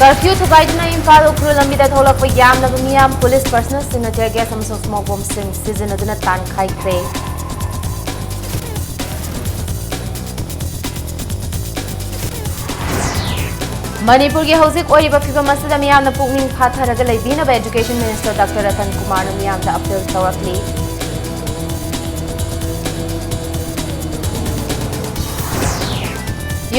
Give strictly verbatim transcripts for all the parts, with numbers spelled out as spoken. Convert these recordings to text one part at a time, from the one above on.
Curfew ꯊꯨꯒꯥꯏꯗꯨꯅ Imphal Ukhrul ꯂꯝꯕꯤꯗ ꯊꯣꯛꯂꯛꯄ ꯌꯥꯝꯂꯕ ꯃꯤꯌꯥꯝ, ꯄꯨꯂꯤꯁ personnelꯁꯤꯡꯅ tear gas ꯑꯃꯁꯨꯡ smoke bombꯁꯤꯡ ꯁꯤꯖꯤꯟꯅꯗꯨꯅ ꯇꯥꯟꯈꯥꯏꯈ꯭ꯔꯦ꯫ ꯃꯅꯤꯄꯨꯔꯒꯤ ꯍꯧꯖꯤꯛ ꯑꯣꯏꯔꯤꯕ ꯐꯤꯕꯝ ꯑꯁꯤꯗ ꯃꯤꯌꯥꯝꯅ ꯄꯨꯛꯅꯤꯡ ꯐꯥꯊꯔꯒ ꯂꯩꯕꯤꯅꯕ Education Minister Doctor ꯔꯇꯟ ꯀꯨꯃꯥꯔꯅ ꯃꯤꯌꯥꯝꯗ appeal ꯇꯧꯔꯛꯂꯤ꯫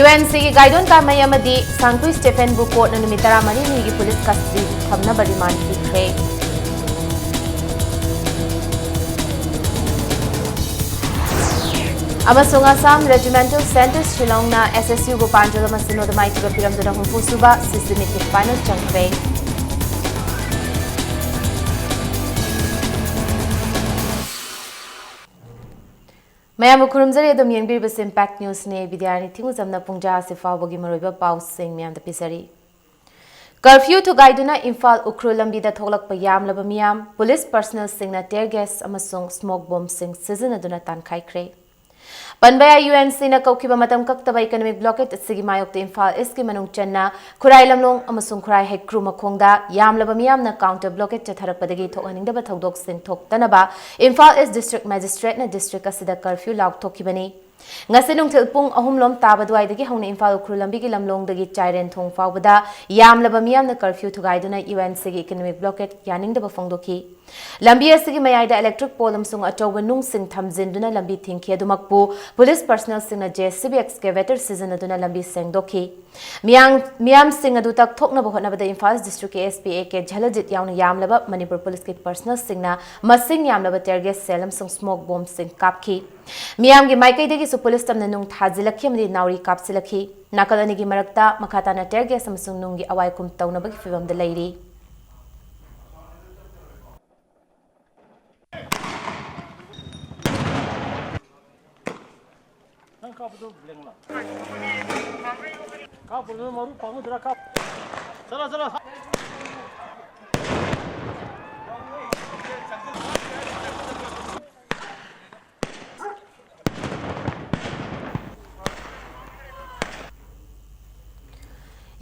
UNCꯒꯤ ꯒꯥꯏꯗꯣꯟ ꯀꯥꯃꯩ ꯑꯃꯗꯤ ꯁꯥꯡꯇꯨꯏ ꯁ꯭ꯇꯦꯐꯦꯟꯕꯨ ꯀꯣꯔꯠꯅ ꯅꯨꯃꯤꯠ ꯇꯔꯥꯃꯔꯤꯅꯤꯒꯤ ꯄꯨꯂꯤꯁ custody ꯊꯝꯅꯕ remand ꯄꯤꯈ꯭ꯔꯦ꯫ ꯑꯃꯁꯨꯡ Assam Regimental Centre ꯁꯤꯂꯣꯡꯅ SSUꯕꯨ ꯄꯥꯟꯖꯜ ꯑꯃ ꯁꯤꯅꯣꯗ ꯃꯥꯏꯊꯤꯕ ꯄꯤꯔꯝꯗꯨꯅ ꯍꯨꯝꯐꯨ ꯁꯨꯕ CC meetꯀꯤ final ꯆꯪꯈ꯭ꯔꯦ꯫ ꯃꯌꯥꯝꯕꯨ ꯈꯨꯔꯨꯝꯖꯔꯤ꯫ ꯑꯗꯨꯝ ꯌꯦꯡꯕꯤꯔꯤꯕꯁꯤ Impact Newsꯅꯤ꯫ ꯕꯤꯗ꯭ꯌꯥꯔꯥꯅꯤ ꯊꯤꯡꯉꯨꯖꯝꯅ ꯄꯨꯡ ꯇꯔꯥꯁꯤ ꯐꯥꯎꯕꯒꯤ ꯃꯔꯨꯑꯣꯏꯕ ꯄꯥꯎꯁꯤꯡ ꯃꯌꯥꯝꯗ ꯄꯤꯖꯔꯤ꯫ Curfew ꯊꯨꯒꯥꯏꯗꯨꯅ ꯏꯝꯐꯥꯜ ꯎꯈ꯭ꯔꯨꯜ ꯂꯝꯕꯤꯗ ꯊꯣꯛꯂꯛꯄ ꯌꯥꯝꯂꯕ ꯃꯤꯌꯥꯝ, ꯄꯨꯂꯤꯁ personnelꯁꯤꯡꯅ tear gas ꯑꯃꯁꯨꯡ smoke bombꯁꯤꯡ ꯁꯤꯖꯤꯟꯅꯗꯨꯅ ꯇꯥꯟꯈꯥꯏꯈ꯭ꯔꯦ꯫ ꯄꯟꯕ ꯌꯥꯏ, UNCꯅ ꯀꯧꯈꯤꯕ ꯃꯇꯝ ꯀꯛꯇꯕ economic blockade ꯑꯁꯤꯒꯤ ꯃꯥꯌꯣꯛꯇ ꯏꯝꯐꯥꯜ Eastꯀꯤ ꯃꯅꯨꯡ ꯆꯟꯅ ꯈꯨꯔꯥꯏ ꯂꯝꯂꯣꯡ ꯑꯃꯁꯨꯡ ꯈꯨꯔꯥꯏ ꯍꯩꯀ꯭ꯔꯨ ꯃꯈꯣꯡꯗ ꯌꯥꯝꯂꯕ ꯃꯤꯌꯥꯝꯅ counter blockade ꯆꯠꯊꯔꯛꯄꯗꯒꯤ ꯊꯣꯛꯍꯟꯅꯤꯡꯗꯕ ꯊꯧꯗꯣꯛꯁꯤꯡ ꯊꯣꯛꯇꯅꯕ ꯏꯝꯐꯥꯜ East District Magistrateꯅ district ꯑꯁꯤꯗ curfew ꯂꯥꯎꯊꯣꯛꯈꯤꯕꯅꯤ꯫ ꯉꯁꯤ ꯅꯨꯡꯊꯤꯜ ꯄꯨꯡ ꯑꯍꯨꯝ ꯂꯣꯝ ꯇꯥꯕ ꯑꯗꯨꯋꯥꯏꯗꯒꯤ ꯍꯧꯅ ꯏꯝꯐꯥꯜ ꯎꯈ꯭ꯔꯨꯜ ꯂꯝꯕꯤꯒꯤ ꯂꯝꯂꯣꯡꯗꯒꯤ ꯆꯥꯏꯔꯦꯟ ꯊꯣꯡ ꯐꯥꯎꯕꯗ ꯌꯥꯝꯂꯕ ꯃꯤꯌꯥꯝꯅ curfew ꯊꯨꯒꯥꯏꯗꯨꯅ UNCꯒꯤ economic blockade ꯌꯥꯅꯤꯡꯗꯕ ꯐꯣꯡꯗꯣꯛꯈꯤ꯫ ꯂꯝꯕꯤ ꯑꯁꯤꯒꯤ ꯃꯌꯥꯏꯗ electric pole ꯑꯃꯁꯨꯡ ꯑꯆꯧꯕ ꯅꯨꯡꯁꯤꯡ ꯊꯝꯖꯤꯟꯗꯨꯅ ꯂꯝꯕꯤ ꯊꯤꯡꯈꯤ꯫ ꯑꯗꯨꯃꯛꯄꯨ ꯄꯨꯂꯤꯁ personnelꯁꯤꯡꯅ JCB excavator ꯁꯤꯖꯤꯟꯅꯗꯨꯅ ꯂꯝꯕꯤ ꯁꯦꯡꯗꯣꯛꯈꯤ꯫ ꯃꯤꯌꯥꯝ-, ꯃꯤꯌꯥꯝꯁꯤꯡ ꯑꯗꯨ ꯇꯛꯊꯣꯛꯅꯕ ꯍꯣꯠꯅꯕꯗ Imphal East Districtꯀꯤ SP A K ꯖꯂꯖꯤꯠ ꯌꯥꯎꯅ ꯌꯥꯝꯂꯕ ꯃꯅꯤꯄꯨꯔ ꯄꯨꯂꯤꯁꯀꯤ personnelꯁꯤꯡꯅ ꯃꯁꯤꯡ ꯌꯥꯝꯂꯕ tear gas shell ꯑꯃꯁꯨꯡ smoke bombꯁꯤꯡ ꯀꯥꯞꯈꯤ꯫ ꯃꯤꯌꯥꯝꯒꯤ ꯃꯥꯏꯀꯩꯗꯒꯤꯁꯨ ꯄꯨꯂꯤꯁ ꯇꯝꯅ ꯅꯨꯡ ꯊꯥꯖꯤꯜꯂꯛꯈꯤ ꯑꯃꯗꯤ ꯅꯥꯎꯔꯤ ꯀꯥꯞꯁꯤꯜꯂꯛꯈꯤ꯫ ꯅꯥꯀꯜ ꯑꯅꯤꯒꯤ ꯃꯔꯛꯇ ꯃꯈꯥ ꯇꯥꯅ tear gas ꯑꯃꯁꯨꯡ ꯅꯨꯡꯒꯤ ꯑꯋꯥꯏ ꯑꯈꯨꯝ ꯇꯧꯅꯕꯒꯤ ꯐꯤꯕꯝꯗ ꯂꯩꯔꯤ꯫ ꯅꯪ ꯀꯥꯞꯄꯗꯣ blank ꯂꯣ? ꯀꯥꯞꯄꯗꯣ ꯃꯔꯨ ꯄꯥꯝꯃꯨꯗ꯭ꯔꯥ? ꯀꯥꯞ-, ꯆꯠꯂꯣ, ꯆꯠꯂꯣ꯫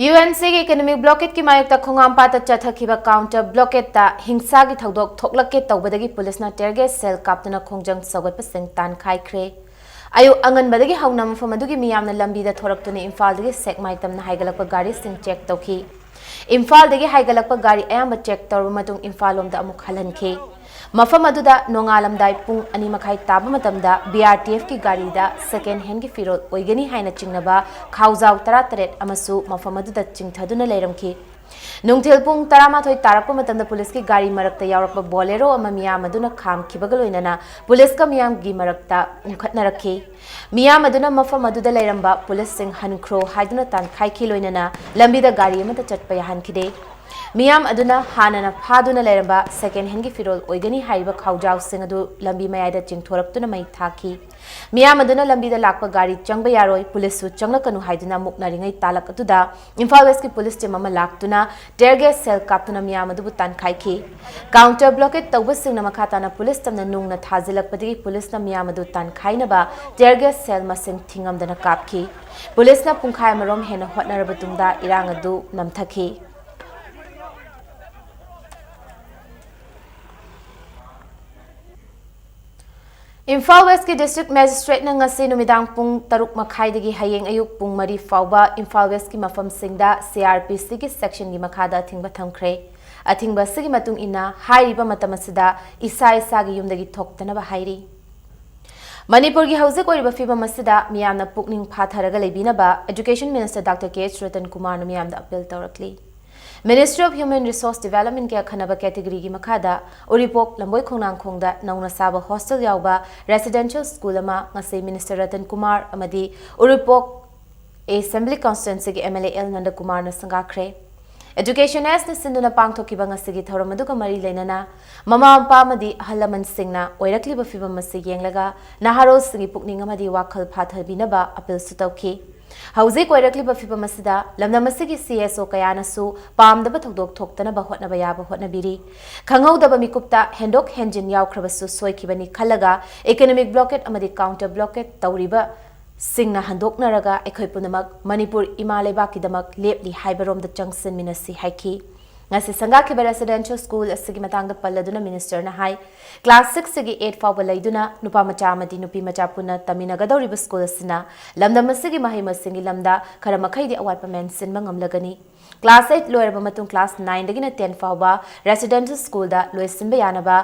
UNCꯒꯤ economic blockadeꯀꯤ ꯃꯥꯌꯣꯛꯇ ꯈꯣꯡꯉꯥꯝꯄꯥꯠꯇ ꯆꯠꯊꯈꯤꯕ counter blockadeꯇ ꯍꯤꯡꯁꯥꯒꯤ ꯊꯧꯗꯣꯛ ꯊꯣꯛꯂꯛꯀꯦ ꯇꯧꯕꯗꯒꯤ ꯄꯨꯂꯤꯁꯅ tear gas shell ꯀꯥꯞꯇꯨꯅ ꯈꯣꯡꯖꯪ ꯁꯧꯒꯠꯄꯁꯤꯡ ꯇꯥꯟꯈꯥꯏꯈ꯭ꯔꯦ꯫ ꯑꯌꯨꯛ ꯑꯉꯟꯕꯗꯒꯤ ꯍꯧꯅ ꯃꯐꯝ ꯑꯗꯨꯒꯤ ꯃꯤꯌꯥꯝꯅ ꯂꯝꯕꯤꯗ ꯊꯣꯔꯛꯇꯨꯅ ꯏꯝꯐꯥꯜꯗꯒꯤ ꯁꯦꯛꯃꯥꯏ ꯇꯝꯅ ꯍꯥꯏꯒꯠꯂꯛꯄ ꯒꯥꯔꯤꯁꯤꯡ check ꯇꯧꯈꯤ꯫ ꯏꯝꯐꯥꯜꯗꯒꯤ ꯍꯥꯏꯒꯠꯂꯛꯄ ꯒꯥꯔꯤ ꯑꯌꯥꯝꯕ check ꯇꯧꯔꯕ ꯃꯇꯨꯡ ꯏꯝꯐꯥꯜ ꯂꯣꯝꯗ ꯑꯃꯨꯛ ꯍꯜꯍꯟꯈꯤ꯫ ꯃꯐꯝ ꯑꯗꯨꯗ ꯅꯣꯡꯉꯥꯜꯂꯝꯗꯥꯏ ꯄꯨꯡ ꯑꯅꯤ ꯃꯈꯥꯏ ꯇꯥꯕ ꯃꯇꯝꯗ BRTFꯀꯤ ꯒꯥꯔꯤꯗ second handꯒꯤ ꯐꯤꯔꯣꯜ ꯑꯣꯏꯒꯅꯤ ꯍꯥꯏꯅ ꯆꯤꯡꯅꯕ ꯈꯥꯎꯖꯥꯎ ꯇꯔꯥꯇꯔꯦꯠ ꯑꯃꯁꯨ ꯃꯐꯝ ꯑꯗꯨꯗ ꯆꯤꯡꯊꯗꯨꯅ ꯂꯩꯔꯝꯈꯤ꯫ ꯅꯨꯡꯊꯤꯜ ꯄꯨꯡ ꯇꯔꯥꯃꯥꯊꯣꯏ ꯇꯥꯔꯛꯄ ꯃꯇꯝꯗ ꯄꯨꯂꯤꯁꯀꯤ ꯒꯥꯔꯤ ꯃꯔꯛꯇ ꯌꯥꯎꯔꯛꯄ Bolero ꯑꯃ ꯃꯤꯌꯥꯝ ꯑꯗꯨꯅ ꯈꯥꯝꯈꯤꯕꯒ ꯂꯣꯏꯅꯅ ꯄꯨꯂꯤꯁꯀ ꯃꯤꯌꯥꯝꯒꯤ ꯃꯔꯛꯇ ꯎꯪꯈꯠꯅꯔꯛꯈꯤ꯫ ꯃꯤꯌꯥꯝ ꯑꯗꯨꯅ ꯃꯐꯝ ꯑꯗꯨꯗ ꯂꯩꯔꯝꯕ ꯄꯨꯂꯤꯁꯁꯤꯡ ꯍꯟꯈ꯭ꯔꯣ ꯍꯥꯏꯗꯨꯅ ꯇꯥꯟꯈꯥꯏꯈꯤ, ꯂꯣꯏꯅꯅ ꯂꯝꯕꯤꯗ ꯒꯥꯔꯤ ꯑꯃꯠꯇ ꯆꯠꯄ ꯌꯥꯍꯟꯈꯤꯗꯦ꯫ ꯃꯤꯌꯥꯝ ꯑꯗꯨꯅ ꯍꯥꯟꯅꯅ ꯐꯥꯗꯨꯅ ꯂꯩꯔꯝꯕ second handꯒꯤ ꯐꯤꯔꯣꯜ ꯑꯣꯏꯒꯅꯤ ꯍꯥꯏꯔꯤꯕ ꯈꯥꯎꯖꯥꯎꯁꯤꯡ ꯑꯗꯨ ꯂꯝꯕꯤ ꯃꯌꯥꯏꯗ ꯆꯤꯡꯊꯣꯔꯛꯇꯨꯅ ꯃꯩ ꯊꯥꯈꯤ꯫ ꯃꯤꯌꯥꯝ ꯑꯗꯨꯅ ꯂꯝꯕꯤꯗ ꯂꯥꯛꯄ ꯒꯥꯔꯤ ꯆꯪꯕ ꯌꯥꯔꯣꯏ, ꯄꯨꯂꯤꯁꯁꯨ ꯆꯪꯂꯛꯀꯅꯨ ꯍꯥꯏꯗꯨꯅ ꯃꯨꯛꯅꯔꯤꯉꯩ ꯇꯥꯂꯛ ꯑꯗꯨꯗ ꯏꯝꯐꯥꯜ ꯋꯦꯁꯀꯤ ꯄꯨꯂꯤꯁ team ꯑꯃ ꯂꯥꯛꯇꯨꯅ tear gas shell ꯀꯥꯞꯇꯨꯅ ꯃꯤꯌꯥꯝ ꯑꯗꯨꯕꯨ ꯇꯥꯟꯈꯥꯏꯈꯤ꯫ Counter blockade ꯇꯧꯕꯁꯤꯡꯅ ꯃꯈꯥ ꯇꯥꯅ ꯄꯨꯂꯤꯁ ꯇꯝꯅ ꯅꯨꯡꯅ ꯊꯥꯖꯤꯜꯂꯛꯄꯗꯒꯤ ꯄꯨꯂꯤꯁꯅ ꯃꯤꯌꯥꯝ ꯑꯗꯨ ꯇꯥꯟꯈꯥꯏꯅꯕ tear gas shell ꯃꯁꯤꯡ ꯊꯤꯉꯝꯗꯅ ꯀꯥꯞꯈꯤ꯫ ꯄꯨꯂꯤꯁꯅ ꯄꯨꯡꯈꯥꯏ ꯑꯃꯔꯣꯝ ꯍꯦꯟꯅ ꯍꯣꯠꯅꯔꯕ ꯇꯨꯡꯗ ꯏꯔꯥꯡ ꯑꯗꯨ ꯅꯝꯊꯈꯤ꯫ ꯏꯝꯐꯥꯜ ꯋꯦꯁꯀꯤ district magistrateꯅ ꯉꯁꯤ ꯅꯨꯃꯤꯗꯥꯡ ꯄꯨꯡ ꯇꯔꯨꯛ ꯃꯈꯥꯏꯗꯒꯤ ꯍꯌꯦꯡ ꯑꯌꯨꯛ ꯄꯨꯡ ꯃꯔꯤ ꯐꯥꯎꯕ ꯏꯝꯐꯥꯜ ꯋꯦꯁꯀꯤ ꯃꯐꯝꯁꯤꯡꯗ CrPCꯒꯤ sectionꯒꯤ ꯃꯈꯥꯗ ꯑꯊꯤꯡꯕ ꯊꯝꯈ꯭ꯔꯦ꯫ ꯑꯊꯤꯡꯕ ꯑꯁꯤꯒꯤ ꯃꯇꯨꯡ ꯏꯟꯅ ꯍꯥꯏꯔꯤꯕ ꯃꯇꯝ ꯑꯁꯤꯗ ꯏꯁꯥ ꯏꯁꯥꯒꯤ ꯌꯨꯝꯗꯒꯤ ꯊꯣꯛꯇꯅꯕ ꯍꯥꯏꯔꯤ꯫ ꯃꯅꯤꯄꯨꯔꯒꯤ ꯍꯧꯖꯤꯛ ꯑꯣꯏꯔꯤꯕ ꯐꯤꯕꯝ ꯑꯁꯤꯗ ꯃꯤꯌꯥꯝꯅ ꯄꯨꯛꯅꯤꯡ ꯐꯥꯊꯔꯒ ꯂꯩꯕꯤꯅꯕ Education Minister Doctor K H Ratan Kumarꯅ ꯃꯤꯌꯥꯝꯗ appeal ꯇꯧꯔꯛꯂꯤ꯫ Ministry of Human Resource Developmentꯀꯤ ꯑꯈꯟꯅꯕ categoryꯒꯤ ꯃꯈꯥꯗ ꯎꯔꯤꯄꯣꯛ ꯂꯝꯕꯣꯏ ꯈꯣꯡꯅꯥꯡꯈꯣꯡꯗ ꯅꯧꯅ ꯁꯥꯕ hostel ꯌꯥꯎꯕ residential school ꯑꯃ ꯉꯁꯤ Minister Ratan Kumar ꯑꯃꯗꯤ ꯎꯔꯤꯄꯣꯛ Assembly Constituencyꯒꯤ MLA L Nandakumarꯅ ꯁꯪꯒꯥꯈ꯭ꯔꯦ꯫ Education Nestꯅ ꯁꯤꯟꯗꯨꯅ ꯄꯥꯡꯊꯣꯛꯈꯤꯕ ꯉꯁꯤꯒꯤ ꯊꯧꯔꯝ ꯑꯗꯨꯒ ꯃꯔꯤ ꯂꯩꯅꯅ ꯃꯃꯥ ꯃꯄꯥ ꯑꯃꯗꯤ ꯑꯍꯜ ꯂꯃꯟꯁꯤꯡꯅ ꯑꯣꯏꯔꯛꯂꯤꯕ ꯐꯤꯕꯝ ꯑꯁꯤ ꯌꯦꯡꯂꯒ ꯅꯍꯥꯔꯣꯜꯁꯤꯡꯒꯤ ꯄꯨꯛꯅꯤꯡ ꯑꯃꯗꯤ ꯋꯥꯈꯜ ꯐꯥꯊꯕꯤꯅꯕ appealꯁꯨ ꯇꯧꯈꯤ꯫ ꯍꯧꯖꯤꯛ ꯑꯣꯏꯔꯛꯂꯤꯕ ꯐꯤꯕꯝ ꯑꯁꯤꯗ ꯂꯝꯗꯝ ꯑꯁꯤꯒꯤ CSO ꯀꯌꯥꯅꯁꯨ ꯄꯥꯝꯗꯕ ꯊꯧꯗꯣꯛ ꯊꯣꯛꯇꯅꯕ ꯍꯣꯠꯅꯕ ꯌꯥꯕ ꯍꯣꯠꯅꯕꯤꯔꯤ꯫ ꯈꯪꯍꯧꯗꯕ ꯃꯤꯀꯨꯞꯇ ꯍꯦꯟꯗꯣꯛ ꯍꯦꯟꯖꯤꯟ ꯌꯥꯎꯈ꯭ꯔꯕꯁꯨ ꯁꯣꯏꯈꯤꯕꯅꯤ ꯈꯜꯂꯒ economic blockade ꯑꯃꯗꯤ counter blockade ꯇꯧꯔꯤꯕ ꯁꯤꯡꯅ ꯍꯟꯗꯣꯛꯅꯔꯒ ꯑꯩꯈꯣꯏ ꯄꯨꯝꯅꯃꯛ ꯃꯅꯤꯄꯨꯔ ꯏꯃꯥ ꯂꯩꯕꯥꯛꯀꯤꯗꯃꯛ ꯂꯦꯞꯂꯤ ꯍꯥꯏꯕꯔꯣꯝꯗ ꯆꯪꯁꯤꯟꯃꯤꯟꯅꯁꯤ ꯍꯥꯏꯈꯤ꯫ ꯉꯁꯤ ꯁꯪꯒꯥꯈꯤꯕ residential school ꯑꯁꯤꯒꯤ ꯃꯇꯥꯡꯗ ꯄꯜꯂꯗꯨꯅ ministerꯅ ꯍꯥꯏ, class sixꯇꯒꯤ eight ꯐꯥꯎꯕ ꯂꯩꯗꯨꯅ ꯅꯨꯄꯥ ꯃꯆꯥ ꯑꯃꯗꯤ ꯅꯨꯄꯤ ꯃꯆꯥ ꯄꯨꯟꯅ ꯇꯝꯃꯤꯟꯅꯒꯗꯧꯔꯤꯕ school ꯑꯁꯤꯅ ꯂꯝꯗꯝ ꯑꯁꯤꯒꯤ ꯃꯍꯩ ꯃꯁꯤꯡꯒꯤ ꯂꯝꯗ ꯈꯔ ꯃꯈꯩꯗꯤ ꯑꯋꯥꯠꯄ ꯃꯦꯟꯁꯤꯟꯕ ꯉꯝꯂꯒꯅꯤ꯫ Class eight ꯂꯣꯏꯔꯕ ꯃꯇꯨꯡ class nineꯗꯒꯤꯅ ten ꯐꯥꯎꯕ residential schoolꯗ ꯂꯣꯏꯁꯤꯟꯕ ꯌꯥꯅꯕ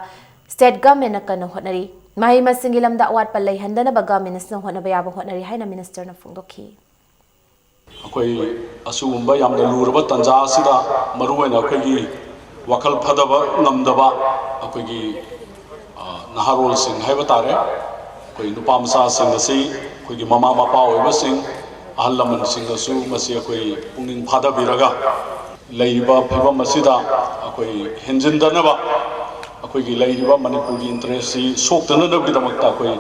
state governmentꯅ ꯀꯟꯅ ꯍꯣꯠꯅꯔꯤ꯫ ꯃꯍꯩ ꯃꯁꯤꯡꯒꯤ ꯂꯝꯗ ꯑꯋꯥꯠꯄ ꯂꯩꯍꯟꯗꯅꯕ government ꯑꯁꯤꯅ ꯍꯣꯠꯅꯕ ꯌꯥꯕ ꯍꯣꯠꯅꯔꯤ ꯍꯥꯏꯅ ministerꯅ ꯐꯣꯡꯗꯣꯛꯈꯤ꯫ ꯑꯩꯈꯣꯏ ꯑꯁꯤꯒꯨꯝꯕ ꯌꯥꯝꯅ ꯂꯨꯔꯕ ꯇꯥꯟꯖꯥ ꯑꯁꯤꯗ ꯃꯔꯨꯑꯣꯏꯅ ꯑꯩꯈꯣꯏꯒꯤ ꯋꯥꯈꯜ ꯐꯊꯕ ꯉꯝꯗꯕ ꯑꯩꯈꯣꯏꯒꯤ ꯅꯍꯥꯔꯣꯜꯁꯤꯡ ꯍꯥꯏꯕ ꯇꯥꯔꯦ, ꯑꯩꯈꯣꯏ ꯅꯨꯄꯥ ꯃꯆꯥꯁꯤꯡ ꯑꯁꯤ ꯑꯩꯈꯣꯏꯒꯤ ꯃꯃꯥ ꯃꯄꯥ ꯑꯣꯏꯕꯁꯤꯡ, ꯑꯍꯜ ꯂꯃꯟꯁꯤꯡꯅꯁꯨ ꯃꯁꯤ ꯑꯩꯈꯣꯏ ꯄꯨꯛꯅꯤꯡ ꯐꯥꯊꯕꯤꯔꯒ ꯂꯩꯔꯤꯕ ꯐꯤꯕꯝ ꯑꯁꯤꯗ ꯑꯩꯈꯣꯏ ꯍꯦꯟꯖꯤꯟꯗꯅꯕ, ꯑꯩꯈꯣꯏꯒꯤ ꯂꯩꯔꯤꯕ ꯃꯅꯤꯄꯨꯔꯒꯤ interestꯁꯤ ꯁꯣꯛꯇꯅꯅꯕꯒꯤꯗꯃꯛꯇ ꯑꯩꯈꯣꯏ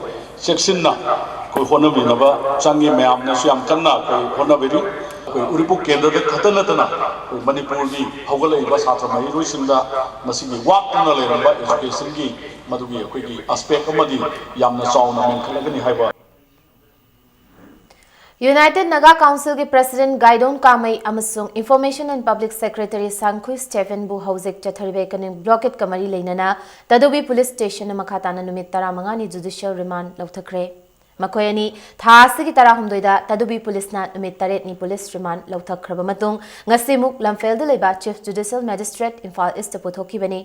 ꯆꯦꯛꯁꯤꯟꯅ ꯑꯩꯈꯣꯏ ꯍꯣꯠꯅꯃꯤꯟꯅꯕ ꯆꯪꯉꯤ꯫ ꯃꯌꯥꯝꯅꯁꯨ ꯌꯥꯝ ꯀꯟꯅ ꯑꯩꯈꯣꯏ ꯍꯣꯠꯅꯕꯤꯔꯤ꯫ ꯑꯩꯈꯣꯏ ꯎꯔꯤꯄꯣꯛ ꯀꯦꯟꯗ꯭ꯔꯗ ꯈꯛꯇ ꯅꯠꯇꯅ ꯑꯩꯈꯣꯏ ꯃꯅꯤꯄꯨꯔꯒꯤ ꯍꯧꯒꯠꯂꯛꯏꯕ ꯁꯥꯇ꯭ꯔ ꯃꯍꯩꯔꯣꯏꯁꯤꯡꯗ ꯃꯁꯤꯒꯤ ꯋꯥꯠꯇꯨꯅ ꯂꯩꯔꯝꯕ educationꯒꯤ ꯃꯗꯨꯒꯤ ꯑꯩꯈꯣꯏꯒꯤ aspect ꯑꯃꯗꯤ ꯌꯥꯝꯅ ꯆꯥꯎꯅ ꯃꯦꯟꯈꯠꯂꯒꯅꯤ ꯍꯥꯏꯕ꯫ United Naga Councilꯒꯤ President ꯒꯥꯏꯗꯣꯟ ꯀꯥꯃꯩ ꯑꯃꯁꯨꯡ Information and Public Secretary ꯁꯥꯡꯈꯨꯏ ꯁ꯭ꯇꯦꯐꯦꯟꯕꯨ ꯍꯧꯖꯤꯛ ꯆꯠꯊꯔꯤꯕ economic blockadeꯀ ꯃꯔꯤ ꯂꯩꯅꯅ ꯇꯗꯨꯕꯤ police stationꯗ ꯃꯈꯥ ꯇꯥꯅ ꯅꯨꯃꯤꯠ ꯇꯔꯥꯃꯉꯥꯅꯤ judicial remand ꯂꯧꯊꯈ꯭ꯔꯦ꯫ ꯃꯈꯣꯏ ꯑꯅꯤ ꯊꯥ ꯑꯁꯤꯒꯤ ꯇꯔꯥꯍꯨꯝꯗꯣꯏꯗ ꯇꯗꯨꯕꯤ policeꯅ ꯅꯨꯃꯤꯠ ꯇꯔꯦꯠꯅꯤ police remand ꯂꯧꯊꯈ꯭ꯔꯕ ꯃꯇꯨꯡ ꯉꯁꯤꯃꯨꯛ ꯂꯝꯐꯦꯜꯗ ꯂꯩꯕ Chief Judicial Magistrate ꯏꯝꯐꯥꯜ Eastꯇ ꯄꯨꯊꯣꯛꯈꯤꯕꯅꯤ꯫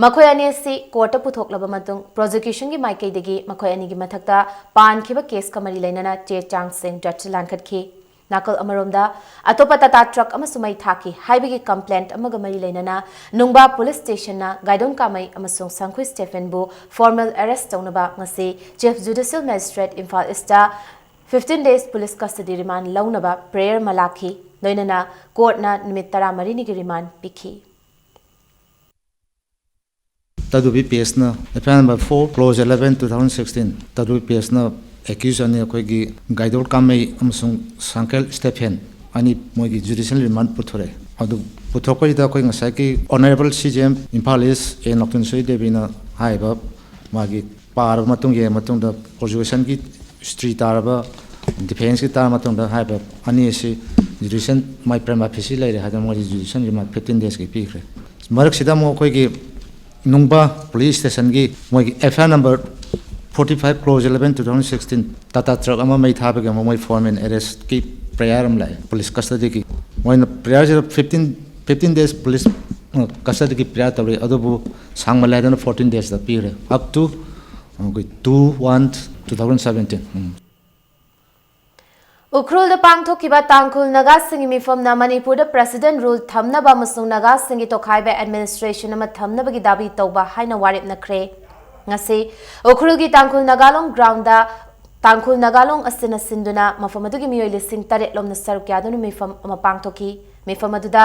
ꯃꯈꯣꯏ ꯑꯅꯤ ꯑꯁꯤ courtꯇ ꯄꯨꯊꯣꯛꯂꯕ ꯃꯇꯨꯡ prosecutionꯒꯤ ꯃꯥꯏꯀꯩꯗꯒꯤ ꯃꯈꯣꯏ ꯑꯅꯤꯒꯤ ꯃꯊꯛꯇ ꯄꯥꯟꯈꯤꯕ caseꯀ ꯃꯔꯤ ꯂꯩꯅꯅ ꯆꯦ ꯆꯥꯡꯁꯤꯡ judgeꯇ ꯂꯥꯟꯈꯠꯈꯤ꯫ ꯅꯥꯀꯜ ꯑꯃꯔꯣꯝꯗ, ꯑꯇꯣꯞꯄ Tata truck ꯑꯃꯁꯨ ꯃꯩ ꯊꯥꯈꯤ ꯍꯥꯏꯕꯒꯤ complaint ꯑꯃꯒ ꯃꯔꯤ ꯂꯩꯅꯅ ꯅꯨꯡꯕꯥ police stationꯅ ꯒꯥꯏꯗꯣꯟ ꯀꯥꯃꯩ ꯑꯃꯁꯨꯡ ꯁꯥꯡꯈꯨꯏ ꯁ꯭ꯇꯦꯐꯦꯟꯕꯨ formal arrest ꯇꯧꯅꯕ ꯉꯁꯤ Chief Judicial Magistrate Imphal Eastꯇ fifteen days police custody remand ꯂꯧꯅꯕ prayer ꯑꯃ ꯂꯥꯛꯈꯤ꯫ ꯂꯣꯏꯅꯅ courtꯅ ꯅꯨꯃꯤꯠ ꯇꯔꯥꯃꯔꯤꯅꯤꯒꯤ remand ꯄꯤꯈꯤ꯫ ꯇꯗꯨꯕꯤ ꯄꯦꯁꯅ F I R number four, close eleven, two thousand sixteen, ꯇꯗꯨꯕꯤ ꯄꯦꯁꯅ accused ꯑꯅꯤ ꯑꯩꯈꯣꯏꯒꯤ ꯒꯥꯏꯗꯣꯜ ꯀꯥꯃꯩ ꯑꯃꯁꯨꯡ ꯁꯥꯡꯀꯦꯜ ꯁ꯭ꯇꯦꯐꯦꯟ ꯑꯅꯤ ꯃꯣꯏꯒꯤ judicial remand ꯄꯨꯊꯣꯔꯛꯑꯦ꯫ ꯑꯗꯨ ꯄꯨꯊꯣꯛꯄꯁꯤꯗ ꯑꯩꯈꯣꯏ ꯉꯁꯥꯏꯒꯤ Honourable C J M Imphal East A ꯅꯣꯡꯊꯣꯟꯁꯣꯏ ꯗꯦꯕꯤꯅ ꯍꯥꯏꯔꯤꯕ ꯃꯥꯒꯤ ꯄꯥꯔꯕ ꯃꯇꯨꯡ ꯌꯦꯡꯕ ꯃꯇꯨꯡꯗ prosecutionꯒꯤ history ꯇꯥꯔꯕ ꯗꯤꯐꯦꯟꯁꯀꯤ ꯇꯥꯔ ꯃꯇꯨꯡꯗ ꯍꯥꯏꯔꯤꯕ ꯑꯅꯤ ꯑꯁꯤ ꯖꯨꯗꯤꯁꯤꯌꯦꯜ ꯃꯥꯏ ꯄ꯭ꯔꯦꯃꯥ ꯐꯦꯁꯤ ꯂꯩꯔꯦ ꯍꯥꯏꯗꯅ ꯃꯣꯏꯗꯤ ꯖꯨꯗꯤꯁꯤꯌꯦꯜ ꯔꯤꯃꯥꯟ ꯐꯤꯐꯇꯤꯟ ꯗꯦꯖꯀꯤ ꯄꯤꯈ꯭ꯔꯦ꯫ ꯃꯔꯛꯁꯤꯗ ꯑꯃꯨꯛ ꯑꯩꯈꯣꯏꯒꯤ ꯅꯨꯡꯕ ꯄꯨꯂꯤꯁ ꯁ꯭ꯇꯦꯁꯟꯒꯤ ꯃꯣꯏꯒꯤ F I R number forty five close eleven two thousand sixteen Tata truck ꯑꯃ ꯃꯩ ꯊꯥꯕꯒꯤ ꯑꯃꯨꯛ ꯃꯣꯏ ꯐꯣꯔꯃꯦꯜ ꯑꯦꯔꯦꯁꯀꯤ ꯄ꯭ꯔꯦꯌꯥꯔ ꯑꯃ ꯂꯥꯛꯑꯦ ꯄꯨꯂꯤꯁ ꯀꯁꯇꯗꯤꯒꯤ꯫ ꯃꯣꯏꯅ ꯄ꯭ꯔꯦꯌꯥꯔꯁꯤꯗ ꯐꯤꯐꯇꯤꯟ ꯐꯤꯐꯇꯤꯟ ꯗꯦꯖ ꯄꯨꯂꯤꯁ ꯀꯁꯇꯗꯤꯒꯤ ꯄ꯭ꯔꯦꯌꯥꯔ ꯇꯧꯔꯤ, ꯑꯗꯨꯕꯨ ꯁꯥꯡꯃꯜꯂꯦ ꯍꯥꯏꯗꯅ ꯐꯣꯔꯇꯤꯟ ꯗꯦꯖꯇ ꯄꯤꯈ꯭ꯔꯦ, up to ꯑꯩꯈꯣꯏ two one two thousand seventeen꯫ ꯎꯝ꯫ ꯎꯈ꯭ꯔꯨꯜꯗ ꯄꯥꯡꯊꯣꯛꯈꯤꯕ ꯇꯥꯡꯈꯨꯜ ꯅꯥꯒꯥꯁꯤꯡꯒꯤ ꯃꯤꯐꯝꯅ ꯃꯅꯤꯄꯨꯔꯗ ꯄ꯭ꯔꯦꯁꯤꯗꯦꯟ ꯔꯨꯜ ꯊꯝꯅꯕ ꯑꯃꯁꯨꯡ ꯅꯥꯒꯥꯁꯤꯡꯒꯤ ꯇꯣꯈꯥꯏꯕ ꯑꯦꯗꯃꯤꯅꯤꯁꯇ꯭ꯔꯦꯁꯟ ꯑꯃ ꯊꯝꯅꯕꯒꯤ ꯗꯥꯕꯤ ꯇꯧꯕ ꯍꯥꯏꯅ ꯋꯥꯔꯦꯞꯅꯈ꯭ꯔꯦ꯫ ꯉꯁꯤ ꯎꯈ꯭ꯔꯨꯜꯒꯤ ꯇꯥꯡꯈꯨꯜ ꯅꯥꯒꯥꯂꯣꯡ ꯒ꯭ꯔꯥꯎꯟꯗ ꯇꯥꯡꯈꯨꯜ ꯅꯥꯒꯥꯂꯣꯡ ꯑꯁꯤꯅ ꯁꯤꯟꯗꯨꯅ ꯃꯐꯝ ꯑꯗꯨꯒꯤ ꯃꯤꯑꯣꯏ ꯂꯤꯁꯤꯡ ꯇꯔꯦꯠ ꯂꯣꯝꯅ ꯁꯔꯨꯛ ꯌꯥꯗꯨꯅ ꯃꯤꯐꯝ ꯑꯃ ꯄꯥꯡꯊꯣꯛꯈꯤ꯫ ꯃꯤꯐꯝ ꯑꯗꯨꯗ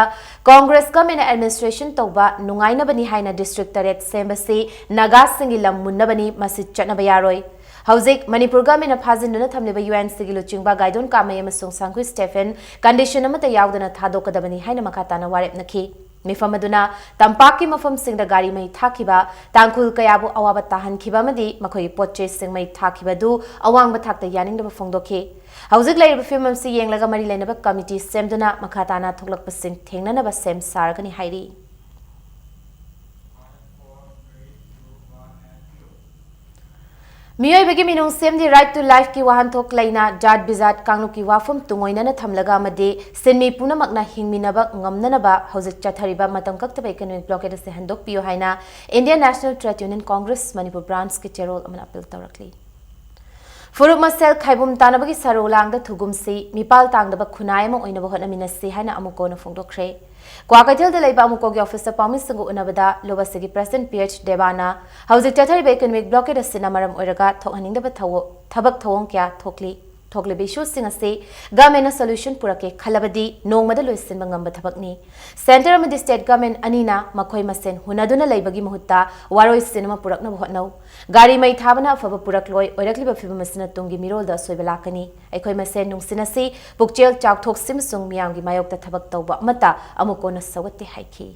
ꯀꯣꯡꯒ꯭ꯔꯦꯁ ꯒꯃꯦꯟꯅ ꯑꯦꯗꯃꯤꯅꯤꯁꯇ꯭ꯔꯦꯁꯟ ꯇꯧꯕ ꯅꯨꯡꯉꯥꯏꯅꯕꯅꯤ ꯍꯥꯏꯅ ꯗꯤꯁꯇ꯭ꯔꯤꯛ ꯇꯔꯦꯠ ꯁꯦꯝꯕꯁꯤ ꯅꯥꯒꯥꯁꯤꯡꯒꯤ ꯂꯝ ꯃꯨꯟꯅꯕꯅꯤ, ꯃꯁꯤ ꯆꯠꯅꯕ ꯌꯥꯔꯣꯏ꯫ ꯍꯧꯖꯤꯛ ꯃꯅꯤꯄꯨꯔ ꯒꯃꯦꯟꯅ ꯐꯥꯖꯤꯟꯗꯨꯅ ꯊꯝꯂꯤꯕ ꯌꯨ ꯑꯦꯟ ꯁꯤꯒꯤ ꯂꯨꯆꯤꯡꯕ ꯒꯥꯏꯗꯣꯟ ꯀꯥꯃꯩ ꯑꯃꯁꯨꯡ ꯁꯥꯡꯈꯨꯏ ꯁ꯭ꯇꯦꯐꯦꯟ ꯀꯟꯗꯤꯁꯟ ꯑꯃꯠꯇ ꯌꯥꯎꯗꯅ ꯊꯥꯗꯣꯛꯀꯗꯕꯅꯤ ꯍꯥꯏꯅ ꯃꯈꯥ ꯇꯥꯅ ꯋꯥꯔꯦꯞꯅꯈꯤ꯫ ꯃꯤꯐꯝ ꯑꯗꯨꯅ ꯇꯝꯄꯥꯛꯀꯤ ꯃꯐꯝꯁꯤꯡꯗ ꯒꯥꯔꯤ ꯃꯩ ꯊꯥꯈꯤꯕ, ꯇꯥꯡꯈꯨꯜ ꯀꯌꯥꯕꯨ ꯑꯋꯥꯕ ꯇꯥꯍꯟꯈꯤꯕ ꯑꯃꯗꯤ ꯃꯈꯣꯏꯒꯤ ꯄꯣꯠ ꯆꯩꯁꯤꯡ ꯃꯩ ꯊꯥꯈꯤꯕ ꯑꯗꯨ ꯑꯋꯥꯡꯕ ꯊꯥꯛꯇ ꯌꯥꯅꯤꯡꯗꯕ ꯐꯣꯡꯗꯣꯛꯈꯤ꯫ ꯍꯧꯖꯤꯛ ꯂꯩꯔꯤꯕ ꯐꯤꯕꯝ ꯑꯁꯤ ꯌꯦꯡꯂꯒ ꯃꯔꯤ ꯂꯩꯅꯕ ꯀꯃꯤꯇꯤ ꯁꯦꯝꯗꯨꯅ ꯃꯈꯥ ꯇꯥꯅ ꯊꯣꯛꯂꯛꯄꯁꯤꯡ ꯊꯦꯡꯅꯅꯕ ꯁꯦꯝ ꯁꯥꯔꯒꯅꯤ ꯍꯥꯏꯔꯤ꯫ ꯃꯤꯑꯣꯏꯕꯒꯤ ꯃꯤꯅꯨꯡꯁꯤ ꯑꯃꯗꯤ Right to Lifeꯀꯤ ꯋꯥꯍꯟꯊꯣꯛ ꯂꯩꯅ ꯖꯥꯠ ꯕꯤꯖꯥꯠ ꯀꯥꯡꯂꯨꯞꯀꯤ ꯋꯥꯐꯝ ꯇꯨꯡꯑꯣꯏꯅꯅ ꯊꯝꯂꯒ ꯑꯃꯗꯤ ꯁꯤꯟꯃꯤ ꯄꯨꯝꯅꯃꯛꯅ ꯍꯤꯡꯃꯤꯟꯅꯕ ꯉꯝꯅꯅꯕ ꯍꯧꯖꯤꯛ ꯆꯠꯊꯔꯤꯕ ꯃꯇꯝ ꯀꯛꯇꯕ economic blockade ꯑꯁꯤ ꯍꯟꯗꯣꯛꯄꯤꯌꯨ ꯍꯥꯏꯅ Indian National Trade Union Congress Manipur Branchꯀꯤ ꯆꯦꯔꯣꯜ ꯑꯃꯅ ꯑꯥꯄꯤꯜ ꯇꯧꯔꯛꯂꯤ꯫ ꯐꯨꯔꯨꯞ ꯃꯁꯦꯜ ꯈꯥꯏꯕꯨꯝ ꯇꯥꯅꯕꯒꯤ ꯁꯔꯧ ꯂꯥꯡꯗ ꯊꯨꯒꯨꯝꯁꯤ, ꯃꯤꯄꯥꯜ ꯇꯥꯡꯗꯕ ꯈꯨꯟꯅꯥꯏ ꯑꯃ ꯑꯣꯏꯅꯕ ꯍꯣꯠꯅꯃꯤꯟꯅꯁꯤ ꯍꯥꯏꯅ ꯑꯃꯨꯛ ꯀꯣꯟꯅ ꯐꯣꯡꯗꯣꯛꯈ꯭ꯔꯦ꯫ ꯀ꯭ꯋꯥꯀꯩꯊꯦꯜꯗ ꯂꯩꯕ ꯑꯃꯨꯛꯀꯣꯒꯤ ꯑꯣꯐꯤꯁꯇ ꯄꯥꯎꯃꯤꯁꯤꯡꯒ ꯎꯅꯕꯗ ꯂꯣꯕꯁꯤꯒꯤ president P H ꯗꯦꯕꯥꯅ ꯍꯧꯖꯤꯛ ꯆꯠꯊꯔꯤꯕ economic blockade ꯑꯁꯤꯅ ꯃꯔꯝ ꯑꯣꯏꯔꯒ ꯊꯣꯛꯍꯟꯅꯤꯡꯗꯕ ꯊꯧꯑꯣ-, ꯊꯕꯛ ꯊꯧꯑꯣꯡ ꯀꯌꯥ ꯊꯣꯛꯂꯤ꯫ ꯊꯣꯛꯂꯤꯕ issueꯁꯤꯡ ꯑꯁꯤ governmentꯅ solution ꯄꯨꯔꯛꯀꯦ ꯈꯜꯂꯕꯗꯤ ꯅꯣꯡꯃꯗ ꯂꯣꯏꯁꯤꯟꯕ ꯉꯝꯕ ꯊꯕꯛꯅꯤ꯫ Centre ꯑꯃꯗꯤ state government ꯑꯅꯤꯅ ꯃꯈꯣꯏ ꯃꯁꯦꯟ ꯍꯨꯟꯅꯗꯨꯅ ꯂꯩꯕꯒꯤ ꯃꯍꯨꯠꯇ ꯋꯥꯔꯣꯏꯁꯤꯟ ꯑꯃ ꯄꯨꯔꯛꯅꯕ ꯍꯣꯠꯅꯧ꯫ ꯒꯥꯔꯤ ꯃꯩ ꯊꯥꯕꯅ ꯑꯐꯕ ꯄꯨꯔꯛꯂꯣꯏ, ꯑꯣꯏꯔꯛꯂꯤꯕ ꯐꯤꯕꯝ ꯑꯁꯤꯅ ꯇꯨꯡꯒꯤ ꯃꯤꯔꯣꯜꯗ ꯑꯁꯣꯏꯕ ꯂꯥꯛꯀꯅꯤ꯫ ꯑꯩꯈꯣꯏ ꯃꯁꯦꯟ ꯅꯨꯡꯁꯤꯅꯁꯤ, ꯄꯨꯛꯆꯦꯜ ꯆꯥꯎꯊꯣꯛꯁꯤ ꯑꯃꯁꯨꯡ ꯃꯤꯌꯥꯝꯒꯤ ꯃꯥꯌꯣꯛꯇ ꯊꯕꯛ ꯇꯧꯕ ꯑꯃꯠꯇ ꯑꯃꯨꯛ ꯀꯣꯟꯅ ꯁꯧꯒꯠꯇꯦ ꯍꯥꯏꯈꯤ꯫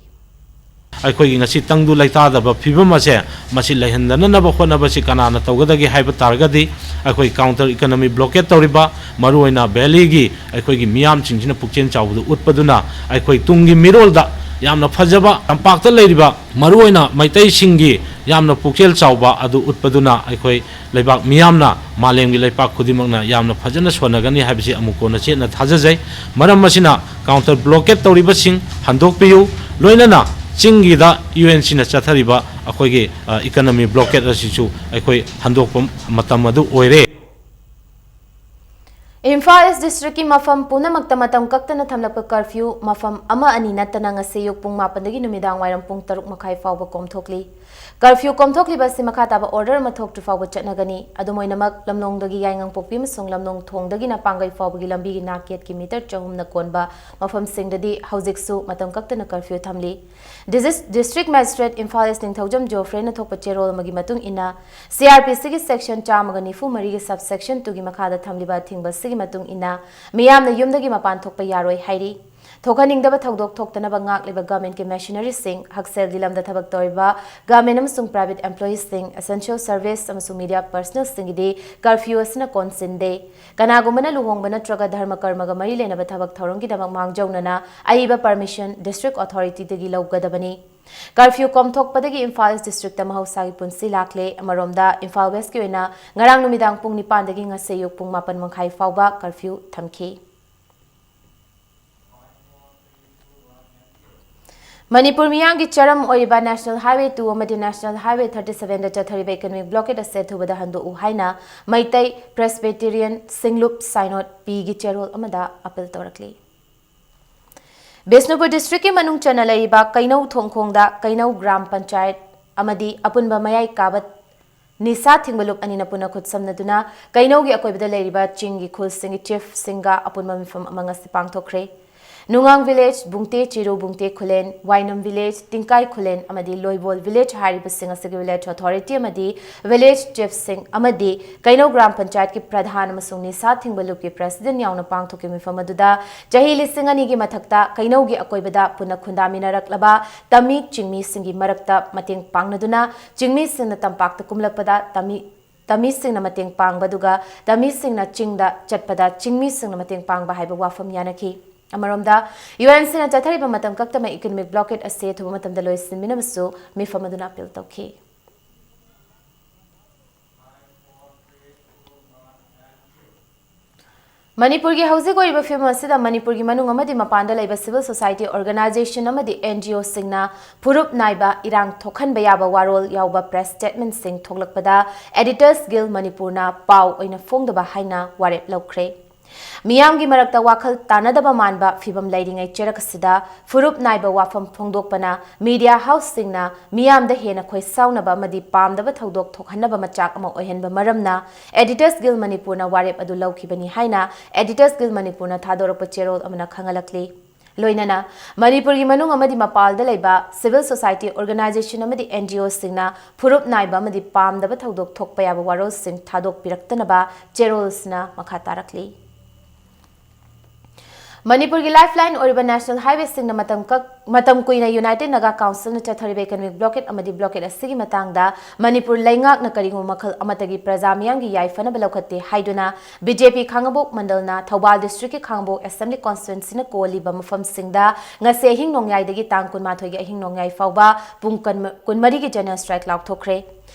ꯑꯩꯈꯣꯏꯒꯤ ꯉꯁꯤ ꯇꯪꯗꯨ ꯂꯩꯇꯥꯗꯕ ꯐꯤꯕꯝ ꯑꯁꯦ ꯃꯁꯤ ꯂꯩꯍꯟꯗꯅꯅꯕ ꯍꯣꯠꯅꯕꯁꯤ ꯀꯅꯥꯅ ꯇꯧꯒꯗꯒꯦ ꯍꯥꯏꯕ ꯇꯥꯔꯒꯗꯤ, ꯑꯩꯈꯣꯏ counter economy blockade ꯇꯧꯔꯤꯕ, ꯃꯔꯨꯑꯣꯏꯅ valleyꯒꯤ ꯑꯩꯈꯣꯏꯒꯤ ꯃꯤꯌꯥꯝꯁꯤꯡꯁꯤꯅ ꯄꯨꯛꯆꯦꯜ ꯆꯥꯎꯕꯗꯨ ꯎꯠꯄꯗꯨꯅ, ꯑꯩꯈꯣꯏ ꯇꯨꯡꯒꯤ ꯃꯤꯔꯣꯜꯗ ꯌꯥꯝꯅ ꯐꯖꯕ, ꯇꯝꯄꯥꯛꯇ ꯂꯩꯔꯤꯕ ꯃꯔꯨꯑꯣꯏꯅ ꯃꯩꯇꯩꯁꯤꯡꯒꯤ ꯌꯥꯝꯅ ꯄꯨꯛꯆꯦꯜ ꯆꯥꯎꯕ ꯑꯗꯨ ꯎꯠꯄꯗꯨꯅ, ꯑꯩꯈꯣꯏ ꯂꯩꯕꯥꯛ ꯃꯤꯌꯥꯝꯅ, ꯃꯥꯂꯦꯝꯒꯤ ꯂꯩꯄꯥꯛ ꯈꯨꯗꯤꯡꯃꯛꯅ ꯌꯥꯝꯅ ꯐꯖꯅ ꯁꯣꯟꯅꯒꯅꯤ ꯍꯥꯏꯕꯁꯤ ꯑꯃꯨꯛ ꯀꯣꯟꯅ ꯆꯦꯠꯅ ꯊꯥꯖꯖꯩ꯫ ꯃꯔꯝ ꯑꯁꯤꯅ, counter blockade ꯇꯧꯔꯤꯕꯁꯤꯡ ꯍꯟꯗꯣꯛꯄꯤꯌꯨ, ꯂꯣꯏꯅꯅ ꯆꯤꯡꯒꯤꯗ UNCꯅ ꯆꯠꯊꯔꯤꯕ ꯑꯩꯈꯣꯏꯒꯤ, ꯑ, economy blockade ꯑꯁꯤꯁꯨ ꯑꯩꯈꯣꯏ ꯍꯟꯗꯣꯛꯄ ꯃꯇꯝ ꯑꯗꯨ ꯑꯣꯏꯔꯦ꯫ ꯏꯝꯐꯥꯜ ꯏꯁ ꯗꯤꯁꯇ꯭ꯔꯤꯛꯀꯤ ꯃꯐꯝ ꯄꯨꯝꯅꯃꯛꯇ ꯃꯇꯝ ꯀꯛꯇꯅ ꯊꯝꯂꯛꯄ ꯀꯔꯐ꯭ꯌꯨ ꯃꯐꯝ ꯑꯃ ꯑꯅꯤ ꯅꯠꯇꯅ ꯉꯁꯤ ꯑꯌꯨꯛ ꯄꯨꯡ ꯃꯥꯄꯟꯗꯒꯤ ꯅꯨꯃꯤꯗꯥꯡ ꯋꯥꯏꯔꯝ ꯄꯨꯡ ꯇꯔꯨꯛ ꯃꯈꯥꯏ ꯐꯥꯎꯕ ꯀꯣꯝꯊꯣꯛꯂꯤ꯫ ꯀꯔꯐ꯭ꯌꯨ ꯀꯣꯝꯊꯣꯛꯂꯤꯕ ꯑꯁꯤ ꯃꯈꯥ ꯇꯥꯕ order ꯑꯃ ꯊꯣꯛꯇ꯭ꯔꯤ ꯐꯥꯎꯕ ꯆꯠꯅꯒꯅꯤ꯫ ꯑꯗꯨꯝ ꯑꯣꯏꯅꯃꯛ, ꯂꯝꯂꯣꯡꯗꯒꯤ ꯌꯥꯏꯉꯪꯄꯣꯛꯄꯤ ꯑꯃꯁꯨꯡ ꯂꯝꯂꯣꯡ ꯊꯣꯡꯗꯒꯤꯅ ꯄꯥꯡꯒꯩ ꯐꯥꯎꯕꯒꯤ ꯂꯝꯕꯤꯒꯤ ꯅꯥꯛꯌꯦꯠꯀꯤ meter ꯆꯍꯨꯝꯅ ꯀꯣꯟꯕ ꯃꯐꯝꯁꯤꯡꯗꯗꯤ ꯍꯧꯖꯤꯛꯁꯨ ꯃꯇꯝ ꯀꯛꯇꯅ ꯀꯔꯐ꯭ꯌꯨ ꯊꯝꯂꯤ꯫ ꯗꯤꯖꯤꯁ-, District Magistrate ꯏꯝꯐꯥꯜ ꯏꯁ ꯅꯤꯡꯊꯧꯖꯝ ꯖꯣꯐ꯭ꯔꯦꯅ ꯊꯣꯛꯄ ꯆꯦꯔꯣꯜ ꯑꯃꯒꯤ ꯃꯇꯨꯡ ꯏꯟꯅ, CrPCꯒꯤ section ꯆꯥꯝꯃꯒ ꯅꯤꯐꯨ ꯃꯔꯤꯒꯤ subsection twoꯒꯤ ꯃꯈꯥꯗ ꯊꯝꯂꯤꯕ ꯑꯊꯤꯡꯕ ꯑꯁꯤꯒꯤ ꯃꯇꯨꯡ ꯏꯟꯅ, ꯃꯤꯌꯥꯝꯅ ꯌꯨꯝꯗꯒꯤ ꯃꯄꯥꯟ ꯊꯣꯛꯄ ꯌꯥꯔꯣꯏ ꯍꯥꯏꯔꯤ꯫ ꯊꯣꯛꯍꯟꯅꯤꯡꯗꯕ ꯊꯧꯗꯣꯛ ꯊꯣꯛꯇꯅꯕ ꯉꯥꯛꯂꯤꯕ governmentꯀꯤ machineryꯁꯤꯡ, ꯍꯛꯁꯦꯜꯒꯤ ꯂꯝꯗ ꯊꯕꯛ ꯇꯧꯔꯤꯕ government ꯑꯃꯁꯨꯡ private employeeꯁꯤꯡ, essential service ꯑꯃꯁꯨꯡ media personnelꯁꯤꯡꯒꯤꯗꯤ ꯀꯔꯐ꯭ꯌꯨ ꯑꯁꯤꯅ ꯀꯣꯟꯁꯤꯟꯗꯦ꯫ ꯀꯅꯥꯒꯨꯝꯕꯅ ꯂꯨꯍꯣꯡꯕ ꯅꯠꯇ꯭ꯔꯒ ꯙꯔꯃ ꯀꯔꯃꯒ ꯃꯔꯤ ꯂꯩꯅꯕ ꯊꯕꯛ ꯊꯧꯔꯝꯒꯤꯗꯃꯛ ꯃꯥꯡꯖꯧꯅꯅ ꯑꯏꯕ permission district authorityꯗꯒꯤ ꯂꯧꯒꯗꯕꯅꯤ꯫ ꯀꯔꯐ꯭ꯌꯨ ꯀꯣꯝꯊꯣꯛꯄꯗꯒꯤ ꯏꯝꯐꯥꯜ ꯏꯁ ꯗꯤꯁꯇ꯭ꯔꯤꯛꯇ ꯃꯍꯧꯁꯥꯒꯤ ꯄꯨꯟꯁꯤ ꯂꯥꯛꯂꯦ꯫ ꯑꯃꯔꯣꯝꯗ, ꯏꯝꯐꯥꯜ ꯋꯦꯁꯀꯤ ꯑꯣꯏꯅ ꯉꯔꯥꯡ ꯅꯨꯃꯤꯗꯥꯡ ꯄꯨꯡ ꯅꯤꯄꯥꯟꯗꯒꯤ ꯉꯁꯤ ꯑꯌꯨꯛ ꯄꯨꯡ ꯃꯥꯄꯟ ꯃꯈꯥꯏ ꯐꯥꯎꯕ ꯀꯔꯐ꯭ꯌꯨ ꯊꯝꯈꯤ꯫ ꯃꯅꯤꯄꯨꯔ ꯃꯤꯌꯥꯝꯒꯤ ꯆꯔꯝ ꯑꯣꯏꯔꯤꯕ National Highway two ꯑꯃꯗꯤ National Highway thirty sevenꯗ ꯆꯠꯊꯔꯤꯕ economic blockade ꯑꯁꯤ ꯑꯊꯨꯕꯗ ꯍꯟꯗꯣꯛꯎ ꯍꯥꯏꯅ ꯃꯩꯇꯩ Presbyterian ꯁꯤꯡꯂꯨꯞ Synod Pꯒꯤ ꯆꯦꯔꯣꯜ ꯑꯃꯗ appeal ꯇꯧꯔꯛꯂꯤ꯫ ꯕꯤꯁꯅꯨꯄꯨꯔ ꯗꯤꯁꯇ꯭ꯔꯤꯛꯀꯤ ꯃꯅꯨꯡ ꯆꯟꯅ ꯂꯩꯔꯤꯕ ꯀꯩꯅꯧ ꯊꯣꯡꯈꯣꯡꯗ ꯀꯩꯅꯧ ꯒ꯭ꯔꯥꯝ ꯄꯟꯆꯥꯌꯠ ꯑꯃꯗꯤ ꯑꯄꯨꯟꯕ ꯃꯌꯥꯏ ꯀꯥꯕ ꯅꯤꯁꯥ ꯊꯤꯡꯕ ꯂꯨꯞ ꯑꯅꯤꯅ ꯄꯨꯟꯅ ꯈꯨꯠꯁꯝꯅꯗꯨꯅ ꯀꯩꯅꯧꯒꯤ ꯑꯀꯣꯏꯕꯗ ꯂꯩꯔꯤꯕ ꯆꯤꯡꯒꯤ ꯈꯨꯜꯁꯤꯡꯒꯤ ꯆꯤꯐꯁꯤꯡꯒ ꯑꯄꯨꯟꯕ ꯃꯤꯐꯝ ꯑꯃ ꯉꯁꯤ ꯄꯥꯡꯊꯣꯛꯈ꯭ꯔꯦ꯫ ꯅꯨꯡꯉꯥꯡ village, ꯕꯨꯡꯇꯦ ꯆꯤꯔꯨ ꯕꯨꯡꯇꯦ ꯈꯨꯂꯦꯟ, ꯋꯥꯏꯅꯝ village, ꯇꯤꯡꯀꯥꯏ ꯈꯨꯂꯦꯟ ꯑꯃꯗꯤ ꯂꯣꯏꯕꯣꯜ village ꯍꯥꯏꯔꯤꯕꯁꯤꯡ ꯑꯁꯤꯒꯤ village authority ꯑꯃꯗꯤ village chiefꯁꯤꯡ ꯑꯃꯗꯤ ꯀꯩꯅꯧ ꯒ꯭ꯔꯥꯝ ꯄꯟꯆꯥꯌꯠꯀꯤ ꯄ꯭ꯔꯙꯥꯟ ꯑꯃꯁꯨꯡ ꯅꯤꯁꯥ ꯊꯤꯡꯕ ꯂꯨꯞꯀꯤ president ꯌꯥꯎꯅ ꯄꯥꯡꯊꯣꯛꯈꯤꯕ ꯃꯤꯐꯝ ꯑꯗꯨꯗ ꯆꯍꯤ ꯂꯤꯁꯤꯡ ꯑꯅꯤꯒꯤ ꯃꯊꯛꯇ ꯀꯩꯅꯧꯒꯤ ꯑꯀꯣꯏꯕꯗ ꯄꯨꯟꯅ ꯈꯨꯟꯗꯥꯃꯤꯟꯅꯔꯛꯂꯕ ꯇꯃꯤ ꯆꯤꯡꯃꯤꯁꯤꯡꯒꯤ ꯃꯔꯛꯇ ꯃꯇꯦꯡ ꯄꯥꯡꯅꯗꯨꯅ ꯆꯤꯡꯃꯤꯁꯤꯡꯅ ꯇꯝꯄꯥꯛꯇ ꯀꯨꯝꯂꯛꯄꯗ ꯇꯃꯤ ꯇꯃꯤꯁꯤꯡꯅ ꯃꯇꯦꯡ ꯄꯥꯡꯕ ꯑꯗꯨꯒ ꯇꯃꯤꯁꯤꯡꯅ ꯆꯤꯡꯗ ꯆꯠꯄꯗ ꯆꯤꯡꯃꯤꯁꯤꯡꯅ ꯃꯇꯦꯡ ꯄꯥꯡꯕ ꯍꯥꯏꯕ ꯋꯥꯐꯝ ꯌꯥꯅꯈꯤ꯫ ꯑꯃꯔꯣꯝꯗ, UNCꯅ ꯆꯠꯊꯔꯤꯕ ꯃꯇꯝ ꯀꯛꯇꯃꯩ economic blockade ꯑꯁꯤ ꯑꯊꯨꯕ ꯃꯇꯝꯗ ꯂꯣꯏꯁꯤꯟꯕꯤꯅꯕꯁꯨ ꯃꯤꯐꯝ ꯑꯗꯨꯅ appeal ꯇꯧꯈꯤ꯫ ꯃꯅꯤꯄꯨꯔꯒꯤ ꯍꯧꯖꯤꯛ ꯑꯣꯏꯔꯤꯕ ꯐꯤꯕꯝ ꯑꯁꯤꯗ ꯃꯅꯤꯄꯨꯔꯒꯤ ꯃꯅꯨꯡ ꯑꯃꯗꯤ ꯃꯄꯥꯟꯗ ꯂꯩꯕ civil society organization ꯑꯃꯗꯤ NGOꯁꯤꯡꯅ ꯐꯨꯔꯨꯞ ꯅꯥꯏꯕ ꯏꯔꯥꯡ ꯊꯣꯛꯍꯟꯕ ꯌꯥꯕ ꯋꯥꯔꯣꯜ ꯌꯥꯎꯕ press statementꯁꯤꯡ ꯊꯣꯛꯂꯛꯄꯗ Editors Guild ꯃꯅꯤꯄꯨꯔꯅ ꯄꯥꯎ ꯑꯣꯏꯅ ꯐꯣꯡꯗꯕ ꯍꯥꯏꯅ ꯋꯥꯔꯦꯞ ꯂꯧꯈ꯭ꯔꯦ꯫ ꯃꯤꯌꯥꯝꯒꯤ ꯃꯔꯛꯇ ꯋꯥꯈꯜ ꯇꯥꯅꯗꯕ ꯃꯥꯟꯕ ꯐꯤꯕꯝ ꯂꯩꯔꯤꯉꯩ ꯆꯩꯔꯛ ꯑꯁꯤꯗ ꯐꯨꯔꯨꯞ ꯅꯥꯏꯕ ꯋꯥꯐꯝ ꯐꯣꯡꯗꯣꯛꯄꯅ media houseꯁꯤꯡꯅ ꯃꯤꯌꯥꯝꯗ ꯍꯦꯟꯅ ꯈꯣꯏꯁꯥꯎꯅꯕ ꯑꯃꯗꯤ ꯄꯥꯝꯗꯕ ꯊꯧꯗꯣꯛ ꯊꯣꯛꯍꯟꯅꯕ ꯃꯆꯥꯛ ꯑꯃ ꯑꯣꯏꯍꯟꯕ ꯃꯔꯝꯅ Editors Guild ꯃꯅꯤꯄꯨꯔꯅ ꯋꯥꯔꯦꯞ ꯑꯗꯨ ꯂꯧꯈꯤꯕꯅꯤ ꯍꯥꯏꯅ Editors Guild ꯃꯅꯤꯄꯨꯔꯅ ꯊꯥꯗꯣꯔꯛꯄ ꯆꯦꯔꯣꯜ ꯑꯃꯅ ꯈꯪꯍꯜꯂꯛꯂꯤ꯫ ꯂꯣꯏꯅꯅ ꯃꯅꯤꯄꯨꯔꯒꯤ ꯃꯅꯨꯡ ꯑꯃꯗꯤ ꯃꯄꯥꯜꯗ ꯂꯩꯕ civil society organization ꯑꯃꯗꯤ NGOꯁꯤꯡꯅ ꯐꯨꯔꯨꯞ ꯅꯥꯏꯕ ꯑꯃꯗꯤ ꯄꯥꯝꯗꯕ ꯊꯧꯗꯣꯛ ꯊꯣꯛꯄ ꯌꯥꯕ ꯋꯥꯔꯣꯜꯁꯤꯡ ꯊꯥꯗꯣꯛꯄꯤꯔꯛꯇꯅꯕ ꯆꯦꯔꯣꯜꯁꯤꯅ ꯃꯈꯥ ꯇꯥꯔꯛꯂꯤ꯫ ꯃꯅꯤꯄꯨꯔꯒꯤ lifeline ꯑꯣꯏꯔꯤꯕ national highwayꯁꯤꯡꯅ ꯃꯇꯝ ꯀꯛ-, ꯃꯇꯝ ꯀꯨꯏꯅ United Naga Councilꯅ ꯆꯠꯊꯔꯤꯕ economic blockade ꯑꯃꯗꯤ blockade ꯑꯁꯤꯒꯤ ꯃꯇꯥꯡꯗ ꯃꯅꯤꯄꯨꯔ ꯂꯩꯉꯥꯛꯅ ꯀꯔꯤꯒꯨꯝꯕ ꯃꯈꯜ ꯑꯃꯠꯇꯒꯤ ꯄ꯭ꯔꯖꯥ ꯃꯤꯌꯥꯝꯒꯤ ꯌꯥꯏꯐꯅꯕ ꯂꯧꯈꯠꯇꯦ ꯍꯥꯏꯗꯨꯅ BJP ꯈꯥꯡꯉꯕꯣꯛ ꯃꯟꯗꯜꯅ ꯊꯧꯕꯥꯜ districtꯀꯤ ꯈꯥꯡꯉꯕꯣꯛ assembly constituencyꯅ ꯀꯣꯜꯂꯤꯕ ꯃꯐꯝꯁꯤꯡꯗ ꯉꯁꯤ ꯑꯍꯤꯡ ꯅꯣꯡꯌꯥꯏꯗꯒꯤ ꯇꯥꯡ ꯀꯨꯟꯃꯥꯊꯣꯏꯒꯤ ꯑꯍꯤꯡ ꯅꯣꯡꯌꯥꯏ ꯐꯥꯎꯕ ꯄꯨꯡ ꯀꯨꯟ-, ꯀꯨꯟꯃꯔꯤꯒꯤ general strike ꯂꯥꯎꯊꯣꯛꯈ꯭ꯔꯦ꯫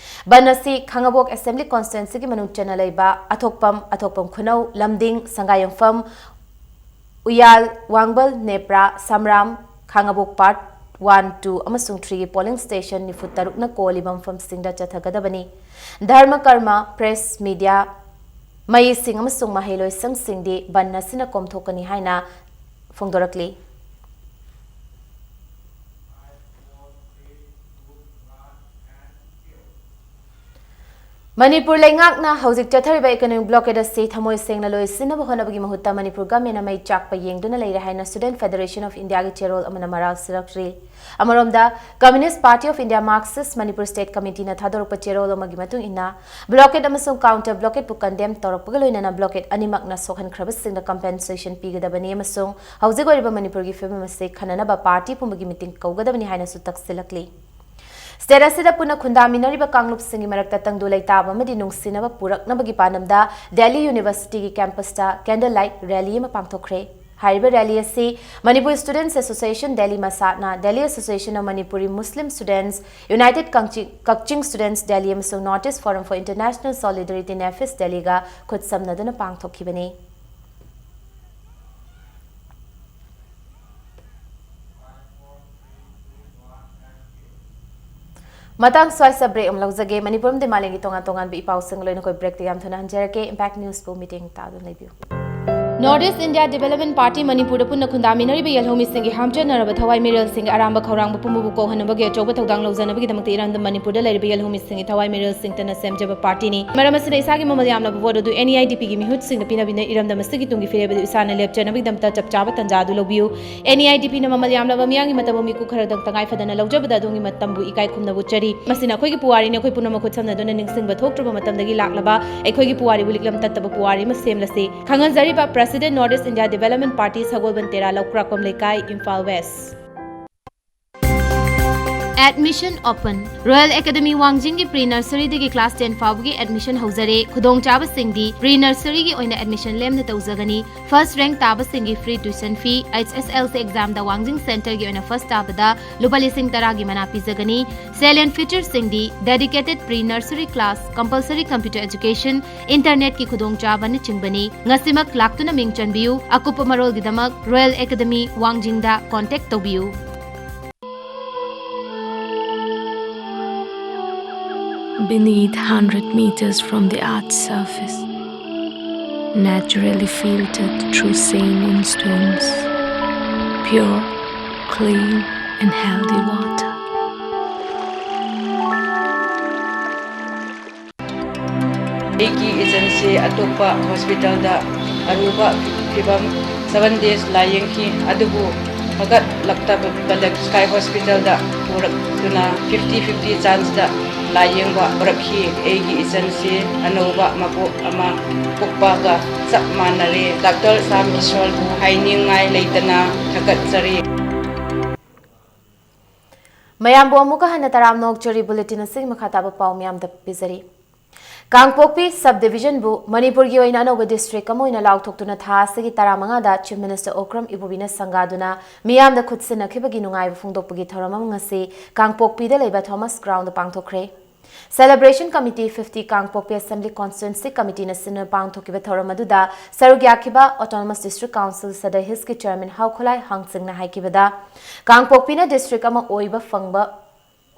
ꯕꯟ ꯑꯁꯤ ꯈꯥꯡꯉꯕꯣꯛ assembly constituencyꯒꯤ ꯃꯅꯨꯡ ꯆꯟꯅ ꯂꯩꯕ ꯑꯊꯣꯛꯄꯝ, ꯑꯊꯣꯛꯄꯝ ꯈꯨꯅꯧ, ꯂꯝꯗꯤꯡ, ꯁꯪꯒꯥꯌꯨꯝꯐꯝ, ꯎꯌꯥꯜ, ꯋꯥꯡꯕꯜ, ꯅꯦꯄ꯭ꯔꯥ, ꯁꯝꯔꯥꯝ, ꯈꯥꯡꯉꯕꯣꯛ part one, two ꯑꯃꯁꯨꯡ threeꯒꯤ polling station ꯅꯤꯐꯨ ꯇꯔꯨꯛꯅ ꯀꯣꯜꯂꯤꯕ ꯃꯐꯝꯁꯤꯡꯗ ꯆꯠꯊꯒꯗꯕꯅꯤ꯫ ꯙꯔꯃ ꯀꯔꯃ, press, media, ꯃꯩꯁꯤꯡ ꯑꯃꯁꯨꯡ ꯃꯍꯩ ꯂꯣꯏꯁꯪꯁꯤꯡꯗꯤ ꯕꯟ ꯑꯁꯤꯅ ꯀꯣꯝꯊꯣꯛꯀꯅꯤ ꯍꯥꯏꯅ ꯐꯣꯡꯗꯣꯔꯛꯂꯤ꯫ ꯃꯅꯤꯄꯨꯔ ꯂꯩꯉꯥꯛꯅ ꯍꯧꯖꯤꯛ ꯆꯠꯊꯔꯤꯕ economic blockade ꯑꯁꯤ ꯊꯃꯣꯏ ꯁꯦꯡꯅ ꯂꯣꯏꯁꯤꯟꯅꯕ ꯍꯣꯠꯅꯕꯒꯤ ꯃꯍꯨꯠꯇ ꯃꯅꯤꯄꯨꯔ ꯒꯃꯦꯟꯅ ꯃꯩ ꯆꯥꯛꯄ ꯌꯦꯡꯗꯨꯅ ꯂꯩꯔꯦ ꯍꯥꯏꯅ Student Federation of Indiaꯒꯤ ꯆꯦꯔꯣꯜ ꯑꯃꯅ ꯃꯔꯥꯜ ꯁꯤꯔꯛꯂꯤ꯫ ꯑꯃꯔꯣꯝꯗ, Communist Party of India Marxist Manipur State Committeeꯅ ꯊꯥꯗꯣꯔꯛꯄ ꯆꯦꯔꯣꯜ ꯑꯃꯒꯤ ꯃꯇꯨꯡ ꯏꯟꯅ, blockade ꯑꯃꯁꯨꯡ counter blockade ꯄꯨ condemn ꯇꯧꯔꯛꯄꯒ ꯂꯣꯏꯅꯅ blockade ꯑꯅꯤꯃꯛꯅ ꯁꯣꯛꯍꯟꯈ꯭ꯔꯕꯁꯤꯡꯗ compensation ꯄꯤꯒꯗꯕꯅꯤ ꯑꯃꯁꯨꯡ ꯍꯧꯖꯤꯛ ꯑꯣꯏꯔꯤꯕ ꯃꯅꯤꯄꯨꯔꯒꯤ ꯐꯤꯕꯝ ꯑꯁꯤ ꯈꯟꯅꯅꯕ party ꯄꯨꯝꯕꯒꯤ meeting ꯀꯧꯒꯗꯕꯅꯤ ꯍꯥꯏꯅꯁꯨ ꯇꯛꯁꯤꯜꯂꯛꯂꯤ꯫ State ꯑꯁꯤꯗ ꯄꯨꯟꯅ ꯈꯨꯟꯗꯥꯃꯤꯟꯅꯔꯤꯕ ꯀꯥꯡꯂꯨꯞꯁꯤꯡꯒꯤ ꯃꯔꯛꯇ ꯇꯪꯗꯨ ꯂꯩꯇꯥꯕ ꯑꯃꯗꯤ ꯅꯨꯡꯁꯤꯅꯕ ꯄꯨꯔꯛꯅꯕꯒꯤ ꯄꯥꯟꯗꯝꯗ Delhi Universityꯒꯤ campusꯇ candle light rally ꯑꯃ ꯄꯥꯡꯊꯣꯛꯈ꯭ꯔꯦ꯫ ꯍꯥꯏꯔꯤꯕ rally ꯑꯁꯤ Manipur Students Association Delhi ꯃꯁꯥꯠꯅ, Delhi Association of Manipuri Muslim Students, United Kakching, Kakching Students Delhi ꯑꯃꯁꯨꯡ North East Forum for International Solidarity, NEFIS Delhiꯒ ꯈꯨꯠꯁꯝꯅꯗꯨꯅ ꯄꯥꯡꯊꯣꯛꯈꯤꯕꯅꯤ꯫ ꯃꯇꯥꯡ ꯁ꯭ꯋꯥꯏꯁꯤꯗ break ꯑꯃ ꯂꯧꯖꯒꯦ꯫ ꯃꯅꯤꯄꯨꯔ ꯑꯃꯗꯤ ꯃꯥꯂꯦꯝꯒꯤ ꯇꯣꯉꯥꯟ ꯇꯣꯉꯥꯟꯕ ꯏ ꯄꯥꯎꯁꯤꯡ ꯂꯣꯏꯅ ꯑꯩꯈꯣꯏ breakꯇ ꯌꯥꯝ ꯊꯨꯅ ꯍꯟꯖꯔꯛꯀꯦ꯫ Impact Newsꯄꯨ ꯃꯤꯠꯌꯦꯡ ꯇꯥꯗꯨꯅ ꯂꯩꯕꯤꯌꯨ꯫ North East India Development Party ꯃꯅꯤꯄꯨꯔꯗ ꯄꯨꯟꯅ ꯈꯨꯟꯗꯥꯃꯤꯟꯅꯔꯤꯕ ꯌꯦꯜꯍꯧꯃꯤꯁꯤꯡꯒꯤ ꯍꯥꯝꯆꯠꯅꯔꯕ ꯊꯋꯥꯏ ꯃꯤꯔꯦꯜꯁꯤꯡꯒꯤ ꯑꯔꯥꯝꯕ ꯈꯧꯔꯥꯡꯕ ꯄꯨꯝꯕꯕꯨ ꯀꯣꯛꯍꯟꯅꯕꯒꯤ ꯑꯆꯧꯕ ꯊꯧꯗꯥꯡ ꯂꯧꯖꯅꯕꯒꯤꯗꯃꯛꯇ ꯏꯔꯝꯗꯝ ꯃꯅꯤꯄꯨꯔꯗ ꯂꯩꯔꯤꯕ ꯌꯦꯜꯍꯧꯃꯤꯁꯤꯡꯒꯤ ꯊꯋꯥꯏ ꯃꯤꯔꯦꯜꯁꯤꯡꯇꯅ ꯁꯦꯝꯖꯕ partyꯅꯤ꯫ ꯃꯔꯝ ꯑꯁꯤꯅ ꯏꯁꯥꯒꯤ ꯃꯃꯜ ꯌꯥꯝꯂꯕ vote ꯑꯗꯨ NEIDPꯒꯤ ꯃꯤꯍꯨꯠꯁꯤꯡꯗ ꯄꯤꯅꯕꯤꯅ ꯏꯔꯝꯗꯝ ꯑꯁꯤꯒꯤ ꯇꯨꯡꯒꯤ ꯐꯤꯔꯦꯞ ꯑꯗꯨ ꯏꯁꯥꯅ ꯂꯦꯞꯆꯅꯕꯒꯤꯗꯃꯛꯇ ꯆꯞ ꯆꯥꯕ ꯇꯥꯟꯖꯥ ꯑꯗꯨ ꯂꯧꯕꯤꯌꯨ꯫ NEIDPꯅ ꯃꯃꯜ ꯌꯥꯝꯂꯕ ꯃꯤꯌꯥꯝꯒꯤ ꯃꯇꯝ ꯑꯃ ꯃꯤꯀꯨꯞ ꯈꯔꯗꯪ ꯇꯉꯥꯏ ꯐꯗꯅ ꯂꯧꯖꯕꯗ ꯑꯗꯣꯝꯒꯤ ꯃꯇꯝꯕꯨ ꯏꯀꯥꯏ ꯈꯨꯝꯅꯕ ꯎꯠꯆꯔꯤ꯫ ꯃꯁꯤꯅ ꯑꯩꯈꯣꯏꯒꯤ ꯄꯨꯋꯥꯔꯤꯅꯤ, ꯑꯩꯈꯣꯏ ꯄꯨꯝꯅꯃꯛ ꯈꯨꯠꯁꯝꯅꯗꯨꯅ ꯅꯤꯡꯁꯤꯡꯕ ꯊꯣꯛꯇ꯭ꯔꯕ ꯃꯇꯝꯗꯒꯤ ꯂꯥꯛꯂꯕ ꯑꯩꯈꯣꯏꯒꯤ ꯄꯨꯋꯥꯔꯤꯕꯨ ꯂꯤꯛꯂꯝ ꯇꯠꯇꯕ ꯄꯨꯋꯥꯔꯤ ꯑꯃ ꯁꯦꯝꯂꯁꯤ꯫ ꯈꯪꯍꯟꯖꯔꯤꯕ President North East India Development Party, ꯁꯒꯣꯜꯕꯟ ꯇꯦꯔꯥ, ꯂꯧꯀ꯭ꯔꯥꯛꯄꯝ ꯂꯩꯀꯥꯏ, Imphal West꯫ Admission open. Royal Academy ꯋꯥꯡꯖꯤꯡꯒꯤ pre nurseryꯗꯒꯤ class ten ꯐꯥꯎꯕꯒꯤ admission ꯍꯧꯖꯔꯦ꯫ ꯈꯨꯗꯣꯡꯆꯥꯕꯁꯤꯡꯗꯤ: pre nurseryꯒꯤ ꯑꯣꯏꯅ admission ꯂꯦꯝꯅ ꯇꯧꯖꯒꯅꯤ꯫ First rank ꯇꯥꯕꯁꯤꯡꯒꯤ free tuition fee, HSLC examꯗ ꯋꯥꯡꯖꯤꯡ centreꯒꯤ ꯑꯣꯏꯅ first ꯇꯥꯕꯗ ꯂꯨꯄꯥ ꯂꯤꯁꯤꯡ ꯇꯔꯥꯒꯤ ꯃꯅꯥ ꯄꯤꯖꯒꯅꯤ꯫ Salient featuresꯁꯤꯡꯗꯤ: dedicated pre nursery class, compulsory computer education, internetꯀꯤ ꯈꯨꯗꯣꯡꯆꯥꯕꯅꯆꯤꯡꯕꯅꯤ꯫ ꯉꯁꯤꯃꯛ ꯂꯥꯛꯇꯨꯅ ꯃꯤꯡ ꯆꯟꯕꯤꯌꯨ꯫ ꯑꯀꯨꯞꯄ ꯃꯔꯣꯜꯒꯤꯗꯃꯛ Royal Academy ꯋꯥꯡꯖꯤꯡꯗ contact ꯇꯧꯕꯤꯌꯨ꯫ Beneath, hundred meters from the earth's surface, naturally filtered through saline stones, pure, clean, and healthy water. ꯑꯩꯒꯤ ꯏꯆꯟꯁꯤ ꯑꯇꯣꯞꯄ ꯍꯣꯁꯄꯤꯇꯥꯜꯗ ꯑꯔꯨꯕ ꯐꯤꯕꯝ seven days ꯂꯥꯌꯦꯡꯈꯤ꯫ ꯑꯗꯨꯕꯨ ꯐꯒꯠꯂꯛꯇꯕꯗ ꯁ꯭ꯀꯥꯏ ꯍꯣꯁꯄꯤꯇꯥꯜꯗ ꯄꯨꯔꯛꯇꯨꯅ fifty fifty chanceꯇ ꯂꯥꯌꯦꯡꯕ ꯍꯧꯔꯛꯈꯤ꯫ ꯑꯩꯒꯤ ꯏꯆꯟꯁꯤ ꯑꯅꯧꯕ ꯃꯄꯣꯛ ꯑꯃ ꯄꯣꯛꯄꯒ ꯆꯞ ꯃꯥꯟꯅꯔꯦ꯫ ꯗꯥꯛꯇꯔ ꯁꯥꯝ ꯏꯁꯣꯔꯕꯨ ꯍꯥꯏꯅꯤꯡꯉꯥꯏ ꯂꯩꯇꯅ ꯊꯥꯒꯠꯆꯔꯤ꯫ ꯃꯌꯥꯝꯕꯨ ꯑꯃꯨꯛꯀ ꯍꯟꯅ ꯇꯔꯥꯝꯅ ꯑꯣꯛꯆꯔꯤ꯫ Bulletin ꯑꯁꯤꯒꯤ ꯃꯈꯥ ꯇꯥꯕ ꯄꯥꯎ ꯃꯌꯥꯝꯗ ꯄꯤꯖꯔꯤ꯫ ꯀꯥꯡꯄꯣꯛꯄꯤ Sub Divisionꯕꯨ ꯃꯅꯤꯄꯨꯔꯒꯤ ꯑꯣꯏꯅ ꯑꯅꯧꯕ district ꯑꯃ ꯑꯣꯏꯅ ꯂꯥꯎꯊꯣꯛꯇꯨꯅ ꯊꯥ ꯑꯁꯤꯒꯤ ꯇꯔꯥꯃꯉꯥꯗ Chief Minister Okram Ibobiꯅ ꯁꯪꯒꯥꯗꯨꯅ ꯃꯤꯌꯥꯝꯗ ꯈꯨꯠꯁꯤꯟꯅꯈꯤꯕꯒꯤ ꯅꯨꯡꯉꯥꯏꯕ ꯐꯣꯡꯗꯣꯛꯄꯒꯤ ꯊꯧꯔꯝ ꯑꯃ ꯉꯁꯤ ꯀꯥꯡꯄꯣꯛꯄꯤꯗ ꯂꯩꯕ Thomas Groundꯗ ꯄꯥꯡꯊꯣꯛꯈ꯭ꯔꯦ꯫ Celebration Committee fifty ꯀꯥꯡꯄꯣꯛꯄꯤ Assembly Constituency Committeeꯅ ꯁꯤꯟꯗꯨꯅ ꯄꯥꯡꯊꯣꯛꯈꯤꯕ ꯊꯧꯔꯝ ꯑꯗꯨꯗ ꯁꯔꯨꯛ ꯌꯥꯈꯤꯕ Autonomous District Council Sadar Hillsꯀꯤ Chairman ꯍꯥꯎꯈꯣꯂꯥꯏ ꯍꯥꯡꯆꯤꯡꯅ ꯍꯥꯏꯈꯤꯕꯗ, ꯀꯥꯡꯄꯣꯛꯄꯤꯅ district ꯑꯃ ꯑꯣꯏꯕ ꯐꯪꯕ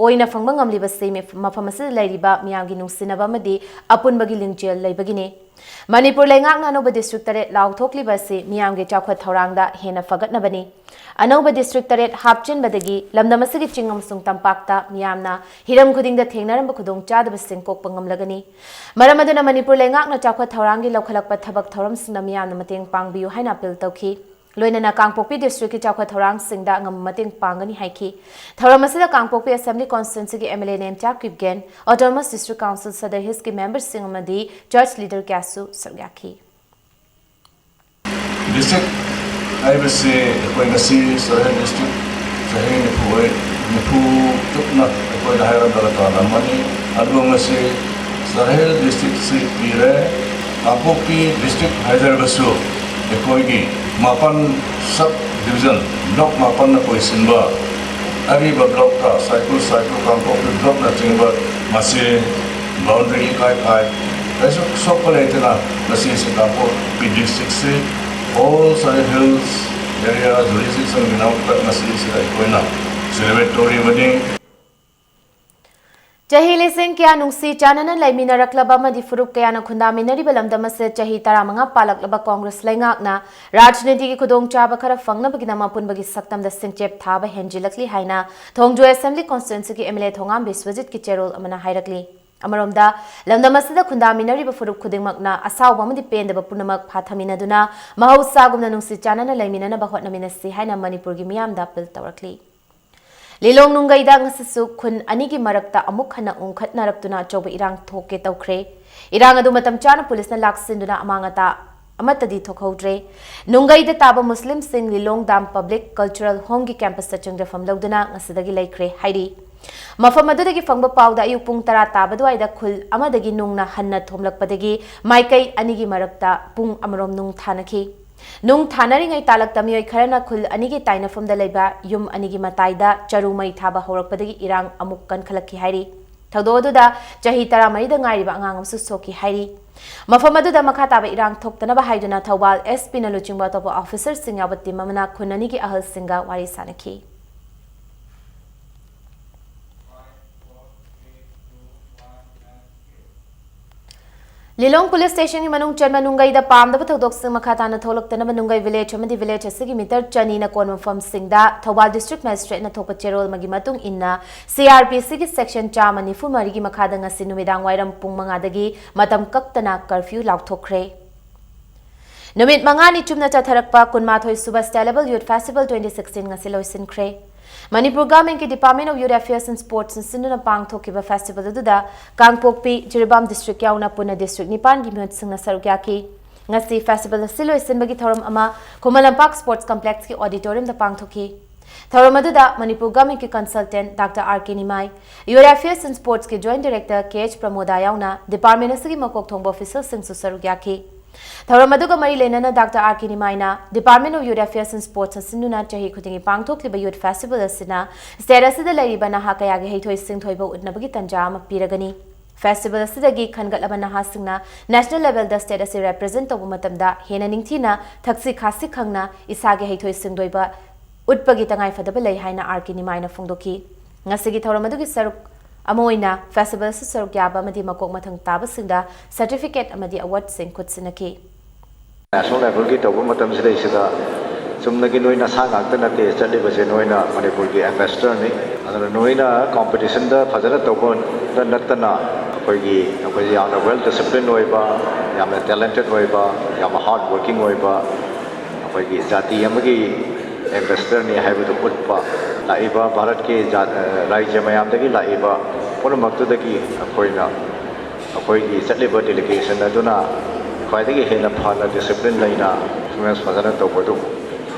ꯑꯣꯏꯅ ꯐꯪꯕ ꯉꯝꯂꯤꯕꯁꯤ ꯃꯤꯐ-, ꯃꯐꯝ ꯑꯁꯤꯗ ꯂꯩꯔꯤꯕ ꯃꯤꯌꯥꯝꯒꯤ ꯅꯨꯡꯁꯤꯅꯕ ꯑꯃꯗꯤ ꯑꯄꯨꯟꯕꯒꯤ ꯂꯤꯡꯖꯦꯜ ꯂꯩꯕꯒꯤꯅꯤ꯫ ꯃꯅꯤꯄꯨꯔ ꯂꯩꯉꯥꯛꯅ ꯑꯅꯧꯕ district ꯇꯔꯦꯠ ꯂꯥꯎꯊꯣꯛꯂꯤꯕ ꯑꯁꯤ ꯃꯤꯌꯥꯝꯒꯤ ꯆꯥꯎꯈꯠ ꯊꯧꯔꯥꯡꯗ ꯍꯦꯟꯅ ꯐꯒꯠꯅꯕꯅꯤ꯫ ꯑꯅꯧꯕ district ꯇꯔꯦꯠ ꯍꯥꯞꯆꯤꯟꯕꯗꯒꯤ ꯂꯝꯗꯝ ꯑꯁꯤꯒꯤ ꯆꯤꯡ ꯑꯃꯁꯨꯡ ꯇꯝꯄꯥꯛꯇ ꯃꯤꯌꯥꯝꯅ ꯍꯤꯔꯝ ꯈꯨꯗꯤꯡꯗ ꯊꯦꯡꯅꯔꯝꯕ ꯈꯨꯗꯣꯡꯆꯥꯗꯕꯁꯤꯡ ꯀꯣꯛꯄ ꯉꯝꯂꯒꯅꯤ꯫ ꯃꯔꯝ ꯑꯗꯨꯅ ꯃꯅꯤꯄꯨꯔ ꯂꯩꯉꯥꯛꯅ ꯆꯥꯎꯈꯠ ꯊꯧꯔꯥꯡꯒꯤ ꯂꯧꯈꯠꯂꯛꯄ ꯊꯕꯛ ꯊꯧꯔꯝꯁꯤꯡꯗ ꯃꯤꯌꯥꯝꯅ ꯃꯇꯦꯡ ꯄꯥꯡꯕꯤꯌꯨ ꯍꯥꯏꯅ appeal ꯇꯧꯈꯤ꯫ ꯂꯣꯏꯅꯅ ꯀꯥꯡꯄꯣꯛꯄꯤ districtꯀꯤ ꯆꯥꯎꯈꯠ ꯊꯧꯔꯥꯡꯁꯤꯡꯗ ꯑꯉꯝꯕ ꯃꯇꯦꯡ ꯄꯥꯡꯒꯅꯤ ꯍꯥꯏꯈꯤ꯫ ꯊꯧꯔꯝ ꯑꯁꯤꯗ ꯀꯥꯡꯄꯣꯛꯄꯤ Assembly Constituencyꯒꯤ MLA Nemcha Kipgen, Autonomous District Council Sadar Hillsꯀꯤ memberꯁꯤꯡ ꯑꯃꯗꯤ church leader ꯀꯌꯥꯁꯨ ꯁꯔꯨꯛ ꯌꯥꯈꯤ꯫ District ꯍꯥꯏꯕꯁꯤ ꯑꯩꯈꯣꯏ ꯉꯁꯤ Sadar Hill District ꯆꯍꯤ ꯅꯤꯐꯨ, ꯅꯤꯐꯨ ꯆꯨꯞꯅ ꯑꯩꯈꯣꯏꯅ ꯍꯥꯏꯔꯝꯂꯒ ꯇꯥꯂꯝꯃꯅꯤ꯫ ꯑꯗꯨꯕꯨ ꯉꯁꯤ Sadar Hill Districtꯁꯤ ꯄꯤꯔꯦ꯫ ꯀꯥꯡꯄꯣꯛꯄꯤ District ꯍꯥꯏꯖꯔꯕꯁꯨ ꯑꯩꯈꯣꯏꯒꯤ ꯃꯥꯄꯟ sub division, block ꯃꯥꯄꯟꯅ ꯀꯣꯏꯁꯤꯟꯕ ꯑꯔꯤꯕ blockꯇ ꯁꯥꯏꯀꯨꯜ, ꯁꯥꯏꯀꯨꯜ, ꯀꯥꯡꯄꯣꯛꯄꯤ blockꯅꯆꯤꯡꯕ ꯃꯁꯤ boundary ꯏꯀꯥꯏ ꯀꯥꯏ꯫ ꯀꯩꯁꯨ ꯁꯣꯛꯄ ꯂꯩꯇꯅ ꯉꯁꯤꯁꯤ ꯀꯥꯡꯄꯣꯛꯄꯤ Districtꯁꯤ all Sadar Hills area jurisdictionꯒꯤ ꯅꯥꯎꯛꯇ ꯉꯁꯤꯁꯤ ꯑꯩꯈꯣꯏꯅ celebrate ꯇꯧꯔꯤꯕꯅꯤ꯫ ꯆꯍꯤ ꯂꯤꯁꯤꯡ ꯀꯌꯥ ꯅꯨꯡꯁꯤ ꯆꯥꯟꯅꯅ ꯂꯩꯃꯤꯟꯅꯔꯛꯂꯕ ꯑꯃꯗꯤ ꯐꯨꯔꯨꯞ ꯀꯌꯥꯅ ꯈꯨꯟꯗꯥꯃꯤꯟꯅꯔꯤꯕ ꯂꯝꯗꯝ ꯑꯁꯤꯗ ꯆꯍꯤ ꯇꯔꯥꯃꯉꯥ ꯄꯥꯜꯂꯛꯂꯕ ꯀꯣꯡꯒ꯭ꯔꯦꯁ ꯂꯩꯉꯥꯛꯅ ꯔꯥꯖꯅꯤꯇꯤꯒꯤ ꯈꯨꯗꯣꯡꯆꯥꯕ ꯈꯔ ꯐꯪꯅꯕꯒꯤꯗꯃꯛ ꯑꯄꯨꯟꯕꯒꯤ ꯁꯛꯇꯝꯗ ꯁꯤꯡꯆꯦꯞ ꯊꯥꯕ ꯍꯦꯟꯖꯤꯜꯂꯛꯂꯤ ꯍꯥꯏꯅ ꯊꯣꯡꯖꯣꯏ Assembly Constituencyꯒꯤ MLA ꯊꯣꯉꯥꯝ ꯕꯤꯁ꯭ꯋꯖꯤꯠꯀꯤ ꯆꯦꯔꯣꯜ ꯑꯃꯅ ꯍꯥꯏꯔꯛꯂꯤ꯫ ꯑꯃꯔꯣꯝꯗ, ꯂꯝꯗꯝ ꯑꯁꯤꯗ ꯈꯨꯟꯗꯥꯃꯤꯟꯅꯔꯤꯕ ꯐꯨꯔꯨꯞ ꯈꯨꯗꯤꯡꯃꯛꯅ ꯑꯁꯥꯎꯕ ꯑꯃꯗꯤ ꯄꯦꯟꯗꯕ ꯄꯨꯝꯅꯃꯛ ꯐꯥꯊꯃꯤꯟꯅꯗꯨꯅ ꯃꯍꯧꯁꯥꯒꯨꯝꯅ ꯅꯨꯡꯁꯤ ꯆꯥꯟꯅꯅ ꯂꯩꯃꯤꯟꯅꯅꯕ ꯍꯣꯠꯅꯃꯤꯟꯅꯁꯤ ꯍꯥꯏꯅ ꯃꯅꯤꯄꯨꯔꯒꯤ ꯃꯤꯌꯥꯝꯗ ꯑꯥꯄꯤꯜ ꯇꯧꯔꯛꯂꯤ꯫ ꯂꯤꯂꯣꯡ ꯅꯨꯡꯒꯩꯗ ꯉꯁꯤꯁꯨ ꯈꯨꯟ ꯑꯅꯤꯒꯤ ꯃꯔꯛꯇ ꯑꯃꯨꯛ ꯍꯟꯅ ꯎꯪꯈꯠꯅꯔꯛꯇꯨꯅ ꯑꯆꯧꯕ ꯏꯔꯥꯡ ꯊꯣꯛꯀꯦ ꯇꯧꯈ꯭ꯔꯦ꯫ ꯏꯔꯥꯡ ꯑꯗꯨ ꯃꯇꯝ ꯆꯥꯅ ꯄꯨꯂꯤꯁꯅ ꯂꯥꯛꯁꯤꯟꯗꯨꯅ ꯑꯃꯥꯡ ꯑꯇꯥ ꯑꯃꯠꯇꯗꯤ ꯊꯣꯛꯍꯧꯗ꯭ꯔꯦ꯫ ꯅꯨꯡꯒꯩꯗ ꯇꯥꯕ ꯃꯨꯁꯂꯤꯝꯁꯤꯡ ꯂꯤꯂꯣꯡ ꯗꯥꯝ ꯄꯕ꯭ꯂꯤꯛ ꯀꯜꯆꯔꯦꯜ ꯍꯣꯝꯒꯤ ꯀꯦꯝꯄꯁꯇ ꯆꯪꯖꯐꯝ ꯂꯧꯗꯨꯅ ꯉꯁꯤꯗꯒꯤ ꯂꯩꯈ꯭ꯔꯦ ꯍꯥꯏꯔꯤ꯫ ꯃꯐꯝ ꯑꯗꯨꯗꯒꯤ ꯐꯪꯕ ꯄꯥꯎꯗ ꯑꯌꯨꯛ ꯄꯨꯡ ꯇꯔꯥ ꯇꯥꯕ ꯑꯗꯨꯋꯥꯏꯗ ꯈꯨꯜ ꯑꯃꯗꯒꯤ ꯅꯨꯡꯅ ꯍꯟꯅ ꯊꯣꯝꯂꯛꯄꯗꯒꯤ ꯃꯥꯏꯀꯩ ꯑꯅꯤꯒꯤ ꯃꯔꯛꯇ ꯄꯨꯡ ꯑꯃꯔꯣꯝ ꯅꯨꯡ ꯊꯥꯅꯈꯤ꯫ ꯅꯨꯡ ꯊꯥꯅꯔꯤꯉꯩ ꯇꯥꯂꯛꯇ ꯃꯤꯑꯣꯏ ꯈꯔꯅ ꯈꯨꯜ ꯑꯅꯤꯒꯤ ꯇꯥꯏꯅꯐꯝꯗ ꯂꯩꯕ ꯌꯨꯝ ꯑꯅꯤꯒꯤ ꯃꯇꯥꯏꯗ ꯆꯔꯨ ꯃꯩ ꯊꯥꯕ ꯍꯧꯔꯛꯄꯗꯒꯤ ꯏꯔꯥꯡ ꯑꯃꯨꯛ ꯀꯟꯈꯠꯂꯛꯈꯤ ꯍꯥꯏꯔꯤ꯫ ꯊꯧꯗꯣꯛ ꯑꯗꯨꯗ ꯆꯍꯤ ꯇꯔꯥꯃꯔꯤꯗ ꯉꯥꯏꯔꯤꯕ ꯑꯉꯥꯡ ꯑꯃꯁꯨ ꯁꯣꯛꯈꯤ ꯍꯥꯏꯔꯤ꯫ ꯃꯐꯝ ꯑꯗꯨꯗ ꯃꯈꯥ ꯇꯥꯕ ꯏꯔꯥꯡ ꯊꯣꯛꯇꯅꯕ ꯍꯥꯏꯗꯨꯅ ꯊꯧꯕꯥꯜ ꯑꯦꯁ ꯄꯤꯅ ꯂꯨꯆꯤꯡꯕ ꯑꯇꯣꯞꯄ ꯑꯣꯐꯤꯁꯔꯁꯤꯡ ꯌꯥꯎꯕ ꯇꯤꯝ ꯑꯃꯅ ꯈꯨꯟ ꯑꯅꯤꯒꯤ ꯑꯍꯜꯁꯤꯡꯒ ꯋꯥꯔꯤ ꯁꯥꯅꯈꯤ꯫ ꯂꯤꯂꯣꯡ ꯄꯨꯂꯤꯁ ꯁ꯭ꯇꯦꯁꯟꯒꯤ ꯃꯅꯨꯡ ꯆꯟꯕ ꯅꯨꯡꯒꯩꯗ ꯄꯥꯝꯗꯕ ꯊꯧꯗꯣꯛꯁꯤꯡ ꯃꯈꯥ ꯇꯥꯅ ꯊꯣꯛꯂꯛꯇꯅꯕ ꯅꯨꯡꯒꯩ ꯚꯤꯂꯦꯖ ꯑꯃꯗꯤ ꯚꯤꯂꯦꯖ ꯑꯁꯤꯒꯤ ꯃꯤꯇꯔ ꯆꯅꯤꯅ ꯀꯣꯟꯕ ꯃꯐꯝꯁꯤꯡꯗ ꯊꯧꯕꯥꯜ ꯗꯤꯁꯇ꯭ꯔꯤꯛ ꯃꯦꯖꯤꯁꯇ꯭ꯔꯦꯠꯅ ꯊꯣꯛꯄ ꯆꯦꯔꯣꯜ ꯑꯃꯒꯤ ꯃꯇꯨꯡ ꯏꯟꯅ ꯁꯤ ꯑꯥꯔ ꯄꯤ ꯁꯤꯒꯤ ꯁꯦꯛꯁꯟ ꯆꯥꯝꯃ ꯅꯤꯐꯨ ꯃꯔꯤꯒꯤ ꯃꯈꯥꯗ ꯉꯁꯤ ꯅꯨꯃꯤꯗꯥꯡ ꯋꯥꯏꯔꯝ ꯄꯨꯡ ꯃꯉꯥꯗꯒꯤ ꯃꯇꯝ ꯀꯛꯇꯅ ꯀꯔꯐ꯭ꯌꯨ ꯂꯥꯎꯊꯣꯛꯈ꯭ꯔꯦ꯫ ꯅꯨꯃꯤꯠ ꯃꯉꯥꯅꯤ ꯆꯨꯞꯅ ꯆꯠꯊꯔꯛꯄ ꯀꯨꯟꯃꯥꯊꯣꯏ ꯁꯨꯕ State Level Youth Festival twenty sixteen ꯉꯁꯤ ꯂꯣꯏꯁꯤꯟꯈ꯭ꯔꯦ꯫ Manipur ꯒꯚꯔꯟꯃꯦꯟꯠꯀꯤ Department of Youth Affairs and Sports ꯁꯤꯟꯗꯨꯅ ꯄꯥꯡꯊꯣꯛꯈꯤꯕ ꯐꯦꯁꯇꯤꯚꯦꯜ ꯑꯗꯨꯗ ꯀꯥꯡꯄꯣꯛꯄꯤ, ꯖꯤꯔꯤꯕꯥꯝ ꯗꯤꯁꯇ꯭ꯔꯤꯛ ꯌꯥꯎꯅ ꯄꯨꯟꯅ ꯗꯤꯁꯇ꯭ꯔꯤꯛ ꯅꯤꯄꯥꯟꯒꯤ ꯃꯤꯍꯨꯠꯁꯤꯡꯅ ꯁꯔꯨꯛ ꯌꯥꯈꯤ꯫ ꯉꯁꯤ ꯐꯦꯁꯇꯤꯚꯦꯜ ꯑꯁꯤ ꯂꯣꯏꯁꯤꯟꯕꯒꯤ ꯊꯧꯔꯝ ꯑꯃ ꯈꯨꯃꯟ ꯂꯝꯄꯥꯛ ꯁ꯭ꯄꯣꯔꯠꯁ ꯀꯝꯄ꯭ꯂꯦꯛꯁꯀꯤ ꯑꯣꯗꯤꯇꯣꯔꯤꯌꯝꯗ ꯄꯥꯡꯊꯣꯛꯈꯤ꯫ ꯊꯧꯔꯝ ꯑꯗꯨꯗ ꯃꯅꯤꯄꯨꯔ ꯒꯚꯔꯟꯃꯦꯟꯠꯀꯤ consultant doctor R K Nimai, Youth Affairs and Sportsꯀꯤ joint director K H Pramoda ꯌꯥꯎꯅ ꯗꯤꯄꯥꯔꯠꯃꯦꯟꯠ ꯑꯁꯤꯒꯤ ꯃꯀꯣꯛ ꯊꯣꯡꯕ ꯑꯣꯐꯤꯁꯔꯁꯤꯡꯁꯨ ꯁꯔꯨꯛ ꯌꯥꯈꯤ꯫ ꯊꯧꯔꯝ ꯑꯗꯨꯒ ꯃꯔꯤ ꯂꯩꯅꯅ ꯗꯥꯛꯇꯔ ꯑꯥꯔ ꯀꯦ ꯅꯤꯃꯥꯏꯅ Department of Youth Affairs and Sports ꯁꯤꯟꯗꯨꯅ ꯆꯍꯤ ꯈꯨꯗꯤꯡꯒꯤ ꯄꯥꯡꯊꯣꯛꯂꯤꯕ ꯌꯨꯊ ꯐꯦꯁꯇꯤꯚꯦꯜ ꯑꯁꯤꯅ ꯁ꯭ꯇꯦꯠ ꯑꯁꯤꯗ ꯂꯩꯔꯤꯕ ꯅꯍꯥ ꯀꯌꯥꯒꯤ ꯍꯩꯊꯣꯏ ꯁꯤꯡꯊꯣꯏꯕ ꯎꯠꯅꯕꯒꯤ ꯇꯟꯖꯥ ꯑꯃ ꯄꯤꯔꯒꯅꯤ꯫ ꯐꯦꯁꯇꯤꯚꯦꯜ ꯑꯁꯤꯗꯒꯤ ꯈꯟꯒꯠꯂꯕ ꯅꯍꯥꯁꯤꯡꯅ ꯅꯦꯁꯅꯦꯜ ꯂꯦꯚꯦꯜꯗ ꯁ꯭ꯇꯦꯠ ꯑꯁꯤ ꯔꯦꯄ꯭ꯔꯖꯦꯟꯠ ꯇꯧꯕ ꯃꯇꯝꯗ ꯍꯦꯟꯅ ꯅꯤꯡꯊꯤꯅ ꯊꯛꯁꯤ ꯈꯥꯁꯤ ꯈꯪꯅ ꯏꯁꯥꯒꯤ ꯍꯩꯊꯣꯏ ꯁꯤꯡꯊꯣꯏꯕ ꯎꯠꯄꯒꯤ ꯇꯉꯥꯏꯐꯗꯕ ꯂꯩ ꯍꯥꯏꯅ ꯑꯥꯔ ꯀꯦ ꯅꯤꯃꯥꯏꯅ ꯐꯣꯡꯗꯣꯛꯈꯤ꯫ ꯉꯁꯤꯒꯤ ꯊꯧꯔꯝ ꯑꯗꯨꯒꯤ ꯁꯔꯨꯛ ꯑꯃ ꯑꯣꯏꯅ ꯐꯦꯁꯇꯤꯚꯦꯜ ꯑꯁꯤ ꯁꯔꯨꯛ ꯌꯥꯕ ꯑꯃꯗꯤ ꯃꯀꯣꯛ ꯃꯊꯪ ꯇꯥꯕꯁꯤꯡꯗ ꯁꯔꯇꯤꯐꯤꯀꯦꯠ ꯑꯃꯗꯤ ꯑꯦꯋꯥꯔꯗꯁꯤꯡ ꯈꯨꯠꯁꯤꯟꯅꯈꯤ꯫ ꯅꯦꯁꯅꯦꯜ ꯂꯦꯚꯦꯜꯒꯤ ꯇꯧꯕ ꯃꯇꯝꯁꯤꯗꯩꯁꯤꯗ ꯆꯨꯝꯅꯒꯤ ꯅꯣꯏ ꯅꯁꯥ ꯉꯥꯛꯇ ꯅꯠꯇꯦ ꯆꯠꯂꯤꯕꯁꯦ, ꯅꯣꯏꯅ ꯃꯅꯤꯄꯨꯔꯒꯤ ꯑꯦꯝꯕꯦꯁꯦꯗꯔꯅꯤ꯫ ꯑꯗꯨꯅ ꯅꯣꯏꯅ ꯀꯝꯄꯤꯇꯤꯁꯟꯗ ꯐꯖꯅ ꯇꯧꯕꯗ ꯅꯠꯇꯅ ꯑꯩꯈꯣꯏꯒꯤ, ꯑꯩꯈꯣꯏꯁꯦ ꯌꯥꯝꯅ ꯋꯦꯜ ꯗꯤꯁꯤꯄ꯭ꯂꯤꯟ ꯑꯣꯏꯕ, ꯌꯥꯝꯅ ꯇꯦꯂꯦꯟꯇꯦꯠ ꯑꯣꯏꯕ, ꯌꯥꯝꯅ ꯍꯥꯔꯗ ꯋꯥꯔꯀꯤꯡ ꯑꯣꯏꯕ, ꯑꯩꯈꯣꯏꯒꯤ ꯖꯥꯇꯤ ꯑꯃꯒꯤ ꯑꯦꯝꯕꯦꯁꯦꯗꯔꯅꯤ ꯍꯥꯏꯕꯗꯨ ꯎꯠꯄ, ꯂꯥꯛꯏꯕ ꯚꯥꯔꯠꯀꯤ ꯖꯥ-, ꯔꯥꯖ꯭ꯌ ꯃꯌꯥꯝꯗꯒꯤ ꯂꯥꯛꯏꯕ ꯄꯨꯝꯅꯃꯛꯇꯨꯗꯒꯤ ꯑꯩꯈꯣꯏꯅ ꯑꯩꯈꯣꯏꯒꯤ ꯆꯠꯂꯤꯕ ꯗꯦꯂꯤꯒꯦꯁꯟ ꯑꯗꯨꯅ ꯈ꯭ꯋꯥꯏꯗꯒꯤ ꯍꯦꯟꯅ ꯐꯅ ꯗꯤꯁꯤꯄ꯭ꯂꯤꯟ ꯂꯩꯅ ꯄꯔꯐꯣꯔꯃꯦꯟꯁ ꯐꯖꯅ ꯇꯧꯕꯗꯨ,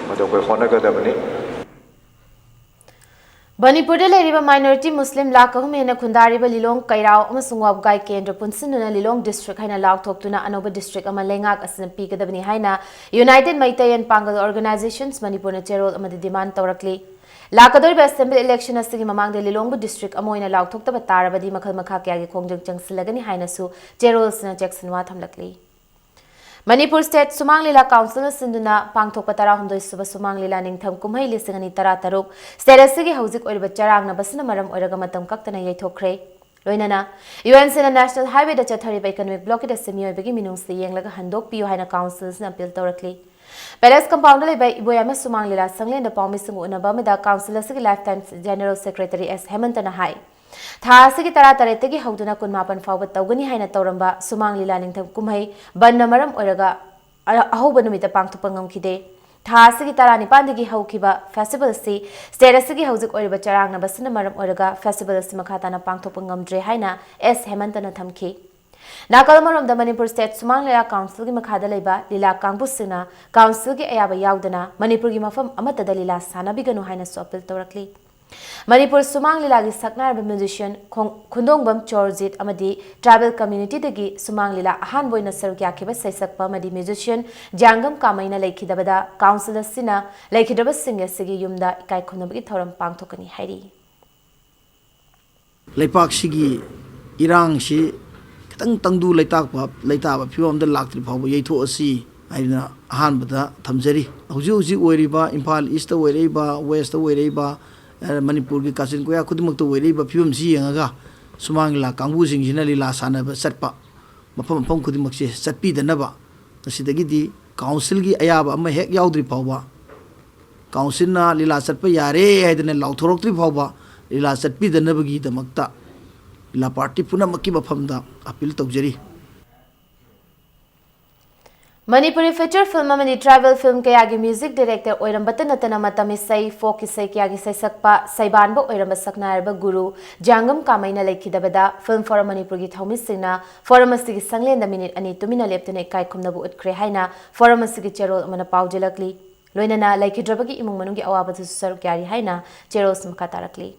ꯃꯗꯨ ꯑꯩꯈꯣꯏ ꯍꯣꯠꯅꯒꯗꯕꯅꯤ꯫ ꯃꯅꯤꯄꯨꯔꯗ ꯂꯩꯔꯤꯕ ꯃꯥꯏꯅꯣꯔꯤꯇꯤ ꯃꯨꯁꯂꯤꯝ ꯂꯥꯈ ꯑꯍꯨꯝ ꯍꯦꯟꯅ ꯈꯨꯟꯗꯥꯔꯤꯕ ꯂꯤꯂꯣꯡ, ꯀꯩꯔꯥꯎ ꯑꯃꯁꯨꯡ ꯋꯥꯕꯒꯥꯏ ꯀꯦꯟꯗ꯭ꯔ ꯄꯨꯟꯁꯤꯟꯗꯨꯅ ꯂꯤꯂꯣꯡ ꯗꯤꯁꯇ꯭ꯔꯤꯛ ꯍꯥꯏꯅ ꯂꯥꯎꯊꯣꯛꯇꯨꯅ ꯑꯅꯧꯕ ꯗꯤꯁꯇ꯭ꯔꯤꯛ ꯑꯃ ꯂꯩꯉꯥꯛ ꯑꯁꯤꯅ ꯄꯤꯒꯗꯕꯅꯤ ꯍꯥꯏꯅ United Meitei and Pangal Organizations ꯃꯅꯤꯄꯨꯔꯅ ꯆꯦꯔꯣꯜ ꯑꯃꯗ ꯗꯤꯃꯥꯟ ꯇꯧꯔꯛꯂꯤ꯫ ꯂꯥꯛꯀꯗꯧꯔꯤꯕ ꯑꯦꯁꯦꯝꯕ꯭ꯂꯤ ꯏꯂꯦꯛꯁꯟ ꯑꯁꯤꯒꯤ ꯃꯃꯥꯡꯗ ꯂꯤꯂꯣꯡꯕꯨ ꯗꯤꯁꯇ꯭ꯔꯤꯛ ꯑꯃ ꯑꯣꯏꯅ ꯂꯥꯎꯊꯣꯛꯇꯕ ꯇꯥꯔꯕꯗꯤ ꯃꯈꯜ ꯃꯈꯥ ꯀꯌꯥꯒꯤ ꯈꯣꯡꯖꯪ ꯆꯪꯁꯤꯜꯂꯒꯅꯤ ꯍꯥꯏꯅꯁꯨ ꯆꯦꯔꯣꯜ ꯑꯁꯤꯅ ꯆꯦꯛꯁꯤꯟꯋꯥ ꯊꯝꯂꯛꯂꯤ꯫ ꯃꯅꯤꯄꯨꯔ ꯁ꯭ꯇꯦꯠ ꯁꯨꯃꯥꯡ ꯂꯤꯂꯥ ꯀꯥꯎꯟꯁꯤꯜꯅ ꯁꯤꯟꯗꯨꯅ ꯄꯥꯡꯊꯣꯛꯄ ꯇꯔꯥꯍꯨꯝꯗꯣꯏ ꯁꯨꯕ ꯁꯨꯃꯥꯡ ꯂꯤꯂꯥ ꯅꯤꯡꯊꯝ ꯀꯨꯝꯍꯩ ꯂꯤꯁꯤꯡ ꯑꯅꯤ ꯇꯔꯥꯇꯔꯨꯛ ꯁ꯭ꯇꯦꯠ ꯑꯁꯤꯒꯤ ꯍꯧꯖꯤꯛ ꯑꯣꯏꯔꯤꯕ ꯆꯔꯥꯡꯅꯕꯁꯤꯅ ꯃꯔꯝ ꯑꯣꯏꯔꯒ ꯃꯇꯝ ꯀꯛꯇꯅ ꯌꯩꯊꯣꯛꯈ꯭ꯔꯦ꯫ ꯂꯣꯏꯅꯅ ꯌꯨ ꯑꯦꯟ ꯁꯤꯅ ꯅꯦꯁꯅꯦꯜ ꯍꯥꯏꯋꯦꯗ ꯆꯠꯊꯔꯤꯕ ꯏꯀꯣꯅꯣꯃꯤꯛ ꯕ꯭ꯂꯣꯀꯦꯗ ꯑꯁꯤ ꯃꯤꯑꯣꯏꯕꯒꯤ ꯃꯤꯅꯨꯡꯁꯤꯗ ꯌꯦꯡꯂꯒ ꯍꯟꯗꯣꯛꯄꯤꯌꯨ ꯍꯥꯏꯅ ꯀꯥꯎꯟꯁꯤꯜꯁꯤꯅ ꯑꯄꯤꯜ ꯇꯧꯔꯛꯂꯤ꯫ ꯄꯦꯂꯦꯁ ꯀꯝꯄꯥꯎꯟꯗ ꯂꯩꯕ ꯏꯕꯣꯌꯥꯏꯃ ꯁꯨꯃꯥꯡ ꯂꯤꯂꯥ ꯁꯪꯂꯦꯟꯗ ꯄꯥꯎꯃꯤꯁꯤꯡꯒ ꯎꯅꯕ ꯑꯃꯗ ꯀꯥꯎꯟꯁꯤꯜ ꯑꯁꯤꯒꯤ ꯂꯥꯏꯐ ꯇꯥꯏꯝ ꯖꯦꯅꯔꯦꯜ ꯁꯦꯀ꯭ꯔꯦꯇꯔꯤ ꯑꯦꯁ ꯍꯦꯃꯟꯇꯅ ꯍꯥꯏ, ꯊꯥ ꯑꯁꯤꯒꯤ ꯇꯔꯥꯇꯔꯦꯠꯇꯒꯤ ꯍꯧꯗꯨꯅ ꯀꯨꯟꯃꯥꯄꯟ ꯐꯥꯎꯕ ꯇꯧꯒꯅꯤ ꯍꯥꯏꯅ ꯇꯧꯔꯝꯕ ꯁꯨꯃꯥꯡ ꯂꯤꯂꯥ ꯅꯤꯡꯊꯝ ꯀꯨꯝꯍꯩ ꯕꯟꯅ ꯃꯔꯝ ꯑꯣꯏꯔꯒ ꯑ-, ꯑꯍꯧꯕ ꯅꯨꯃꯤꯠꯇ ꯄꯥꯡꯊꯣꯛꯄ ꯉꯝꯈꯤꯗꯦ꯫ ꯊꯥ ꯑꯁꯤꯒꯤ ꯇꯔꯥꯅꯤꯄꯥꯟꯗꯒꯤ ꯍꯧꯈꯤꯕ ꯐꯦꯁꯇꯤꯚꯦꯜ ꯑꯁꯤ ꯁ꯭ꯇꯦꯠ ꯑꯁꯤꯒꯤ ꯍꯧꯖꯤꯛ ꯑꯣꯏꯔꯤꯕ ꯆꯔꯥꯡꯅꯕꯁꯤꯅ ꯃꯔꯝ ꯑꯣꯏꯔꯒ ꯐꯦꯁꯇꯤꯚꯦꯜ ꯑꯁꯤ ꯃꯈꯥ ꯇꯥꯅ ꯄꯥꯡꯊꯣꯛꯄ ꯉꯝꯗ꯭ꯔꯦ ꯍꯥꯏꯅ ꯑꯦꯁ ꯍꯦꯃꯟꯇꯅ ꯊꯝꯈꯤ꯫ ꯅꯥꯀꯜ ꯑꯃꯔꯣꯝꯗ ꯃꯅꯤꯄꯨꯔ ꯁ꯭ꯇꯦꯠ ꯁꯨꯃꯥꯡ ꯂꯤꯂꯥ ꯀꯥꯎꯟꯁꯤꯜꯒꯤ ꯃꯈꯥꯗ ꯂꯩꯕ ꯂꯤꯂꯥ ꯀꯥꯡꯕꯨꯁꯤꯡꯅ ꯀꯥꯎꯟꯁꯤꯜꯒꯤ ꯑꯌꯥꯕ ꯌꯥꯎꯗꯅ ꯃꯅꯤꯄꯨꯔꯒꯤ ꯃꯐꯝ ꯑꯃꯠꯇꯗ ꯂꯤꯂꯥ ꯁꯥꯟꯅꯕꯤꯒꯅꯨ ꯍꯥꯏꯅꯁꯨ ꯑꯄꯤꯜ ꯇꯧꯔꯛꯂꯤ꯫ ꯃꯅꯤꯄꯨꯔ ꯁꯨꯃꯥꯡ ꯂꯤꯂꯥꯒꯤ ꯁꯛꯅꯥꯏꯔꯕ ꯃ꯭ꯌꯨꯖꯤꯁꯤꯌꯟ ꯈꯣꯡ-, ꯈꯨꯟꯗꯣꯡꯕꯝ ꯆꯣꯔꯖꯤꯠ ꯑꯃꯗꯤ ꯇ꯭ꯔꯥꯏꯕꯦꯜ ꯀꯝꯃ꯭ꯌꯨꯅꯤꯇꯤꯗꯒꯤ ꯁꯨꯃꯥꯡ ꯂꯤꯂꯥ ꯑꯍꯥꯟꯕ ꯑꯣꯏꯅ ꯁꯔꯨꯛ ꯌꯥꯈꯤꯕ ꯁꯩꯁꯛꯄ ꯑꯃꯗꯤ ꯃ꯭ꯌꯨꯖꯤꯁꯤꯌꯟ ꯖ꯭ꯌꯥꯡꯒꯝ ꯀꯥꯃꯩꯅ ꯂꯩꯈꯤꯗꯕꯗ ꯀꯥꯎꯟꯁꯤꯜ ꯑꯁꯤꯅ ꯂꯩꯈꯤꯗ꯭ꯔꯕꯁꯤꯡ ꯑꯁꯤꯒꯤ ꯌꯨꯝꯗ ꯏꯀꯥꯏ ꯈꯨꯝꯅꯕꯒꯤ ꯊꯧꯔꯝ ꯄꯥꯡꯊꯣꯛꯀꯅꯤ ꯍꯥꯏꯔꯤ꯫ ꯂꯩꯄꯥꯛꯁꯤꯒꯤ ꯏꯔꯥꯡꯁꯤ ꯈꯤꯇꯪ ꯇꯪꯗꯨ ꯂꯩꯇꯥꯛꯄ, ꯂꯩꯇꯥꯕ ꯐꯤꯕꯝ ꯑꯃꯗ ꯂꯥꯛꯇ꯭ꯔꯤ ꯐꯥꯎꯕ ꯌꯩꯊꯣꯛꯑꯁꯤ ꯍꯥꯏꯗꯅ ꯑꯍꯥꯟꯕꯗ ꯊꯝꯖꯔꯤ꯫ ꯍꯧꯖꯤꯛ ꯍꯧꯖꯤꯛ ꯑꯣꯏꯔꯤꯕ ꯏꯝꯐꯥꯜ ꯏꯁꯇ ꯑꯣꯏꯔꯛꯏꯕ, ꯋꯦꯁꯇ ꯑꯣꯏꯔꯛꯏꯕ, ꯑ, ꯃꯅꯤꯄꯨꯔꯒꯤ ꯀꯥꯆꯤꯟ ꯀꯣꯌꯥ ꯈꯨꯗꯤꯡꯃꯛꯇ ꯑꯣꯏꯔꯛꯏꯕ ꯐꯤꯕꯝꯁꯤ ꯌꯦꯡꯉꯒ ꯁꯨꯃꯥꯡ ꯂꯤꯂꯥ ꯀꯥꯡꯕꯨꯁꯤꯡꯁꯤꯅ ꯂꯤꯂꯥ ꯁꯥꯟꯅꯕ ꯆꯠꯄ ꯃꯐꯝ ꯃꯐꯝ ꯈꯨꯗꯤꯡꯃꯛꯁꯦ ꯆꯠꯄꯤꯗꯅꯕ ꯉꯁꯤꯗꯒꯤꯗꯤ ꯀꯥꯎꯟꯁꯤꯜꯒꯤ ꯑꯌꯥꯕ ꯑꯃ ꯍꯦꯛ ꯌꯥꯎꯗ꯭ꯔꯤ ꯐꯥꯎꯕ, ꯀꯥꯎꯟꯁꯤꯜꯅ ꯂꯤꯂꯥ ꯆꯠꯄ ꯌꯥꯔꯦ ꯍꯥꯏꯗꯅ ꯂꯥꯎꯊꯣꯔꯛꯇ꯭ꯔꯤ ꯐꯥꯎꯕ ꯂꯤꯂꯥ ꯆꯠꯄꯤꯗꯅꯕꯒꯤꯗꯃꯛꯇ ꯂꯤꯂꯥ ꯄꯥꯔꯇꯤ ꯄꯨꯝꯅꯃꯛꯀꯤ ꯃꯐꯝꯗ ꯑꯄꯤꯜ ꯇꯧꯖꯔꯤ꯫ ꯃꯅꯤꯄꯨꯔꯤ ꯐꯤꯆꯔ ꯐꯤꯜꯝ ꯑꯃꯗꯤ ꯇ꯭ꯔꯥꯏꯕꯦꯜ ꯐꯤꯜꯝ ꯀꯌꯥꯒꯤ ꯃ꯭ꯌꯨꯖꯤꯛ ꯗꯤꯔꯦꯛꯇꯔ ꯑꯣꯏꯔꯝꯕꯇ ꯅꯠꯇꯅ ꯃꯇꯝ ꯏꯁꯩ, ꯐꯣꯛ ꯏꯁꯩ ꯀꯌꯥꯒꯤ ꯁꯩꯁꯛꯄ, ꯁꯩꯕꯥꯟꯕ ꯑꯣꯏꯔꯝꯕ ꯁꯛꯅꯥꯏꯔꯕ ꯒꯨꯔꯨ ꯖꯥꯡꯒꯝ ꯀꯥꯃꯩꯅ ꯂꯩꯈꯤꯗꯕꯗ Film for Manipurꯒꯤ ꯊꯧꯃꯤꯁꯤꯡꯅ ꯐꯣꯔꯝ ꯑꯁꯤꯒꯤ ꯁꯪꯂꯦꯟꯗ ꯃꯤꯅꯤꯠ ꯑꯅꯤ ꯇꯨꯃꯤꯟꯅ ꯂꯦꯞꯇꯨꯅ ꯏꯀꯥꯏ ꯈꯨꯝꯅꯕ ꯎꯠꯈ꯭ꯔꯦ ꯍꯥꯏꯅ ꯐꯣꯔꯝ ꯑꯁꯤꯒꯤ ꯆꯦꯔꯣꯜ ꯑꯃꯅ ꯄꯥꯎꯖꯦꯜꯂꯛꯂꯤ꯫ ꯂꯣꯏꯅꯅ ꯂꯩꯈꯤꯗ꯭ꯔꯕꯒꯤ ꯏꯃꯨꯡ ꯃꯅꯨꯡꯒꯤ ꯑꯋꯥꯕꯗꯁꯨ ꯁꯔꯨꯛ ꯌꯥꯔꯤ ꯍꯥꯏꯅ ꯆꯦꯔꯣꯜꯁ ꯃꯈꯥ ꯇꯥꯔꯛꯂꯤ꯫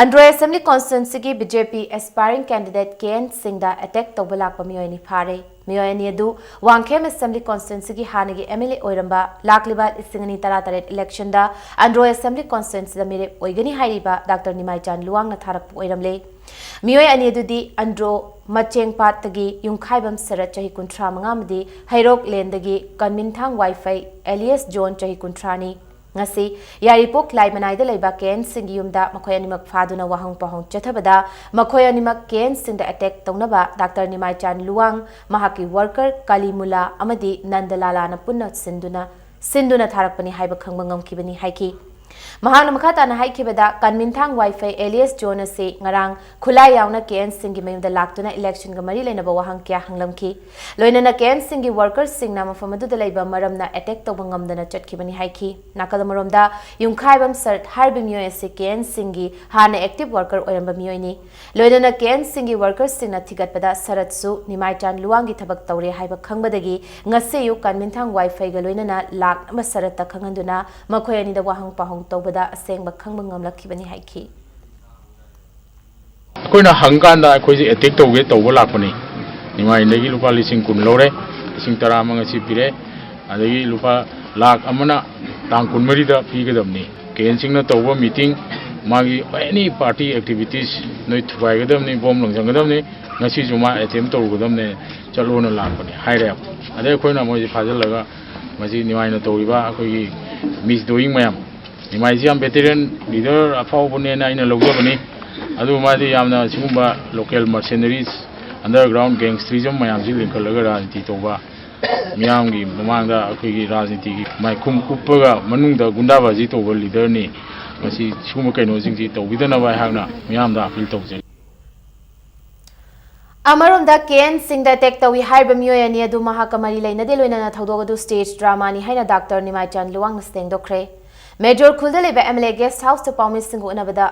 ꯑꯟꯗ꯭ꯔꯣ ꯑꯦꯁꯦꯝꯕ꯭ꯂꯤ ꯀꯣꯟꯁꯇꯤꯇ꯭ꯋꯦꯟꯁꯤꯒꯤ B J P aspiring candidate K N ꯁꯤꯡꯗ ꯑꯦꯇꯦꯛ ꯇꯧꯕ ꯂꯥꯛꯄ ꯃꯤꯑꯣꯏ ꯑꯅꯤ ꯐꯥꯔꯦ꯫ ꯃꯤꯑꯣꯏ ꯑꯅꯤ ꯑꯗꯨ ꯋꯥꯡꯈꯦꯝ ꯑꯦꯁꯦꯝꯕ꯭ꯂꯤ ꯀꯣꯟꯁꯇꯤꯇ꯭ꯋꯦꯟꯁꯤꯒꯤ ꯍꯥꯟꯅꯒꯤ ꯑꯦꯝ ꯑꯦꯜ ꯑꯦ ꯑꯣꯏꯔꯝꯕ ꯂꯥꯛꯂꯤꯕ ꯂꯤꯁꯤꯡ ꯑꯅꯤ ꯇꯔꯥꯇꯔꯦꯠ ꯏꯂꯦꯛꯁꯟꯗ ꯑꯟꯗ꯭ꯔꯣ ꯑꯦꯁꯦꯝꯕ꯭ꯂꯤ ꯀꯣꯟꯁꯇꯤꯇ꯭ꯋꯦꯟꯁꯤꯗ ꯃꯤꯔꯦꯞ ꯑꯣꯏꯒꯅꯤ ꯍꯥꯏꯔꯤꯕ ꯗꯥꯛꯇꯔ ꯅꯤꯃꯥꯏꯆꯥꯟ ꯂꯨꯋꯥꯡꯅ ꯊꯥꯔꯛꯄ ꯑꯣꯏꯔꯝꯂꯦ꯫ ꯃꯤꯑꯣꯏ ꯑꯅꯤ ꯑꯗꯨꯗꯤ ꯑꯟꯗ꯭ꯔꯣ ꯃꯆꯦꯡꯄꯥꯠꯇꯒꯤ ꯌꯨꯝꯈꯥꯏꯕꯝ ꯁꯔꯠ ꯆꯍꯤ ꯀꯨꯟꯊ꯭ꯔꯥ ꯃꯉꯥ ꯑꯃꯗꯤ ꯍꯩꯔꯣꯛ ꯂꯦꯟꯗꯒꯤ ꯀꯟꯃꯤꯟꯊꯥꯡ ꯋꯥꯏꯐꯩ ꯑꯦꯂꯤꯌꯁ ꯖꯣꯟ ꯆꯍꯤ ꯀꯨꯟꯊ꯭ꯔꯥꯅꯤ꯫ ꯉꯁꯤ ꯌꯥꯏꯔꯤꯄꯣꯛ ꯂꯥꯏꯃꯅꯥꯏꯗ ꯂꯩꯕ ꯀꯦ ꯑꯦꯟ ꯁꯤꯡꯒꯤ ꯌꯨꯝꯗ ꯃꯈꯣꯏ ꯑꯅꯤꯃꯛ ꯐꯥꯗꯨꯅ ꯋꯥꯍꯪ ꯄꯥꯎꯍꯪ ꯆꯠꯊꯕꯗ ꯃꯈꯣꯏ ꯑꯅꯤꯃꯛ ꯀꯦ ꯑꯦꯟ ꯁꯤꯡꯗ ꯑꯦꯇꯦꯛ ꯇꯧꯅꯕ ꯗꯥꯛꯇꯔ ꯅꯤꯃꯥꯏꯆꯥꯟ ꯂꯨꯋꯥꯡ, ꯃꯍꯥꯛꯀꯤ ꯋꯥꯔꯀꯔ ꯀꯥꯂꯤꯃꯨꯂꯥ ꯑꯃꯗꯤ ꯅꯟꯗꯂꯥꯂꯥꯅ ꯄꯨꯟꯅ ꯁꯤꯟꯗꯨꯅ ꯁꯤꯟꯗꯨꯅ ꯊꯥꯔꯛꯄꯅꯤ ꯍꯥꯏꯕ ꯈꯪꯕ ꯉꯝꯈꯤꯕꯅꯤ ꯍꯥꯏꯈꯤ꯫ ꯃꯍꯥꯛꯅ ꯃꯈꯥ ꯇꯥꯅ ꯍꯥꯏꯈꯤꯕꯗ, ꯀꯟꯃꯤꯟꯊꯥꯡ ꯋꯥꯏꯐꯩ ꯑꯦꯂꯤꯌꯁ ꯖꯣꯟ ꯑꯁꯤ ꯉꯔꯥꯡ ꯈꯨꯠꯂꯥꯏ ꯌꯥꯎꯅ ꯀꯦ ꯑꯦꯟ ꯁꯤꯡꯒꯤ ꯃꯌꯨꯝꯗ ꯂꯥꯛꯇꯨꯅ ꯏꯂꯦꯛꯁꯟꯒ ꯃꯔꯤ ꯂꯩꯅꯕ ꯋꯥꯍꯪ ꯀꯌꯥ ꯍꯪꯂꯝꯈꯤ꯫ ꯂꯣꯏꯅꯅ ꯀꯦ ꯑꯦꯟ ꯁꯤꯡꯒꯤ ꯋꯥꯔꯀꯔꯁꯤꯡꯅ ꯃꯐꯝ ꯑꯗꯨꯗ ꯂꯩꯕ ꯃꯔꯝꯅ ꯑꯦꯇꯦꯛ ꯇꯧꯕ ꯉꯝꯗꯅ ꯆꯠꯈꯤꯕꯅꯤ ꯍꯥꯏꯈꯤ꯫ ꯅꯥꯀꯜ ꯑꯃꯔꯣꯝꯗ, ꯌꯨꯝꯈꯥꯏꯕꯝ ꯁꯔꯠ ꯍꯥꯏꯔꯤꯕ ꯃꯤꯑꯣꯏ ꯑꯁꯤ ꯀꯦ ꯑꯦꯟ ꯁꯤꯡꯒꯤ ꯍꯥꯟꯅ ꯑꯦꯛꯇꯤꯚ ꯋꯥꯔꯀꯔ ꯑꯣꯏꯔꯝꯕ ꯃꯤꯑꯣꯏꯅꯤ꯫ ꯂꯣꯏꯅꯅ ꯀꯦ ꯑꯦꯟ ꯁꯤꯡꯒꯤ ꯋꯥꯔꯀꯔꯁꯤꯡꯅ ꯊꯤꯒꯠꯄꯗ ꯁꯔꯠꯁꯨ ꯅꯤꯃꯥꯏꯆꯥꯟ ꯂꯨꯋꯥꯡꯒꯤ ꯊꯕꯛ ꯇꯧꯔꯦ ꯍꯥꯏꯕ ꯈꯪꯕꯗꯒꯤ ꯉꯁꯤ ꯑꯌꯨꯛ ꯀꯟꯃꯤꯟꯊꯥꯡ ꯋꯥꯏꯐꯩꯒ ꯂꯣꯏꯅꯅ ꯂꯥꯛꯅꯕ ꯁꯔꯠꯇ ꯈꯪꯍꯟꯗꯨꯅ ꯃꯈꯣꯏ ꯑꯅꯤꯗ ꯋꯥꯍꯪ ꯄꯥꯎꯍꯪ ꯇꯧꯕꯗ ꯑꯁꯦꯡꯕ ꯈꯪꯕ ꯉꯝꯂꯛꯈꯤꯕꯅꯤ ꯍꯥꯏꯈꯤ꯫ ꯑꯩꯈꯣꯏꯅ ꯍꯪꯀꯥꯟꯗ ꯑꯩꯈꯣꯏꯁꯦ ꯑꯦꯇꯦꯛ ꯇꯧꯒꯦ ꯇꯧꯕ ꯂꯥꯛꯄꯅꯤ꯫ ꯅꯤꯃꯥꯏꯗꯒꯤ ꯂꯨꯄꯥ ꯂꯤꯁꯤꯡ ꯀꯨꯟ ꯂꯧꯔꯦ, ꯂꯤꯁꯤꯡ ꯇꯔꯥ ꯑꯃ ꯉꯁꯤ ꯄꯤꯔꯦ, ꯑꯗꯒꯤ ꯂꯨꯄꯥ ꯂꯥꯛ ꯑꯃꯅ ꯇꯥꯡ ꯀꯨꯟꯃꯔꯤꯗ ꯄꯤꯒꯗꯕꯅꯤ꯫ ꯀꯦ ꯑꯦꯟ ꯁꯤꯡꯅ ꯇꯧꯕ ꯃꯤꯇꯤꯡ, ꯃꯥꯒꯤ ꯑꯦꯅꯤ ꯄꯥꯔꯇꯤ ꯑꯦꯛꯇꯤꯚꯤꯇꯤꯁ ꯅꯣꯏ ꯊꯨꯒꯥꯏꯒꯗꯕꯅꯤ, ꯕꯣꯝ ꯂꯪꯁꯟꯒꯗꯕꯅꯤ, ꯉꯁꯤꯁꯨ ꯃꯥ ꯑꯦꯇꯦꯝ ꯇꯧꯔꯨꯒꯗꯕꯅꯤ, ꯆꯠꯂꯣꯅ ꯂꯥꯛꯄꯅꯤ ꯍꯥꯏꯔꯦ꯫ ꯑꯗꯩ ꯑꯩꯈꯣꯏꯅ ꯃꯣꯏꯁꯦ ꯐꯥꯖꯤꯜꯂꯒ ꯃꯁꯤ ꯅꯤꯃꯥꯏꯅ ꯇꯧꯔꯤꯕ ꯑꯩꯈꯣꯏꯒꯤ ꯃꯤꯁ ꯗꯣꯌꯤꯡ ꯃꯌꯥꯝ, ꯅꯤꯃꯥꯏꯁꯤ ꯌꯥꯝ ꯚꯦꯇꯦꯔꯤꯌꯟ ꯂꯤꯗꯔ ꯑꯐꯥꯎꯕꯅꯦꯅ ꯑꯩꯅ ꯂꯧꯖꯕꯅꯤ꯫ ꯑꯗꯨꯕꯨ ꯃꯥꯗꯤ ꯌꯥꯝꯅ ꯁꯤꯒꯨꯝꯕ ꯂꯣꯀꯦꯜ ꯃꯔꯁꯦꯅꯔꯤꯁ, ꯑꯟꯗꯔꯒ꯭ꯔꯥꯎꯟ ꯒꯦꯡꯁꯇ꯭ꯔꯤꯖꯝ ꯃꯌꯥꯝꯁꯤ ꯂꯤꯡꯈꯠꯂꯒ ꯔꯥꯖꯅꯤꯇꯤ ꯇꯧꯕ, ꯃꯤꯌꯥꯝꯒꯤ ꯃꯃꯥꯡꯗ ꯑꯩꯈꯣꯏꯒꯤ ꯔꯥꯖꯅꯤꯇꯤꯒꯤ ꯃꯥꯏꯈꯨꯝ ꯎꯞꯄꯒ ꯃꯅꯨꯡꯗ ꯒꯨꯟꯗꯥꯕꯥꯖꯤ ꯇꯧꯕ ꯂꯤꯗꯔꯅꯤ꯫ ꯃꯁꯤ ꯁꯤꯒꯨꯝꯕ ꯀꯩꯅꯣꯁꯤꯡꯁꯤ ꯇꯧꯕꯤꯗꯅꯕ ꯑꯩꯍꯥꯛꯅ ꯃꯤꯌꯥꯝꯗ ꯑꯄꯤꯜ ꯇꯧꯖꯔꯤ꯫ ꯑꯃꯔꯣꯝꯗ ꯀꯦ ꯑꯦꯟ ꯁꯤꯡꯗ ꯑꯦꯇꯦꯛ ꯇꯧꯏ ꯍꯥꯏꯔꯤꯕ ꯃꯤꯑꯣꯏ ꯑꯅꯤ ꯑꯗꯨ ꯃꯍꯥꯛꯀ ꯃꯔꯤ ꯂꯩꯅꯗꯦ ꯂꯣꯏꯅꯅ ꯊꯧꯗꯣꯛ ꯑꯗꯨ ꯁ꯭ꯇꯦꯖ ꯗ꯭ꯔꯥꯃꯥꯅꯤ ꯍꯥꯏꯅ ꯗꯥꯛꯇꯔ ꯅꯤꯃꯥꯏꯆꯥꯟ ꯂꯨꯋꯥꯡꯅ ꯁꯦꯡꯗꯣꯛꯈ꯭ꯔꯦ꯫ ꯃꯦꯖꯣꯔ ꯈꯨꯜꯗ ꯂꯩꯕ ꯑꯦꯝ ꯑꯦꯜ ꯑꯦ ꯒꯦꯁ ꯍꯥꯎꯁꯇ ꯄꯥꯎꯃꯤꯁꯤꯡꯒ ꯎꯅꯕꯗ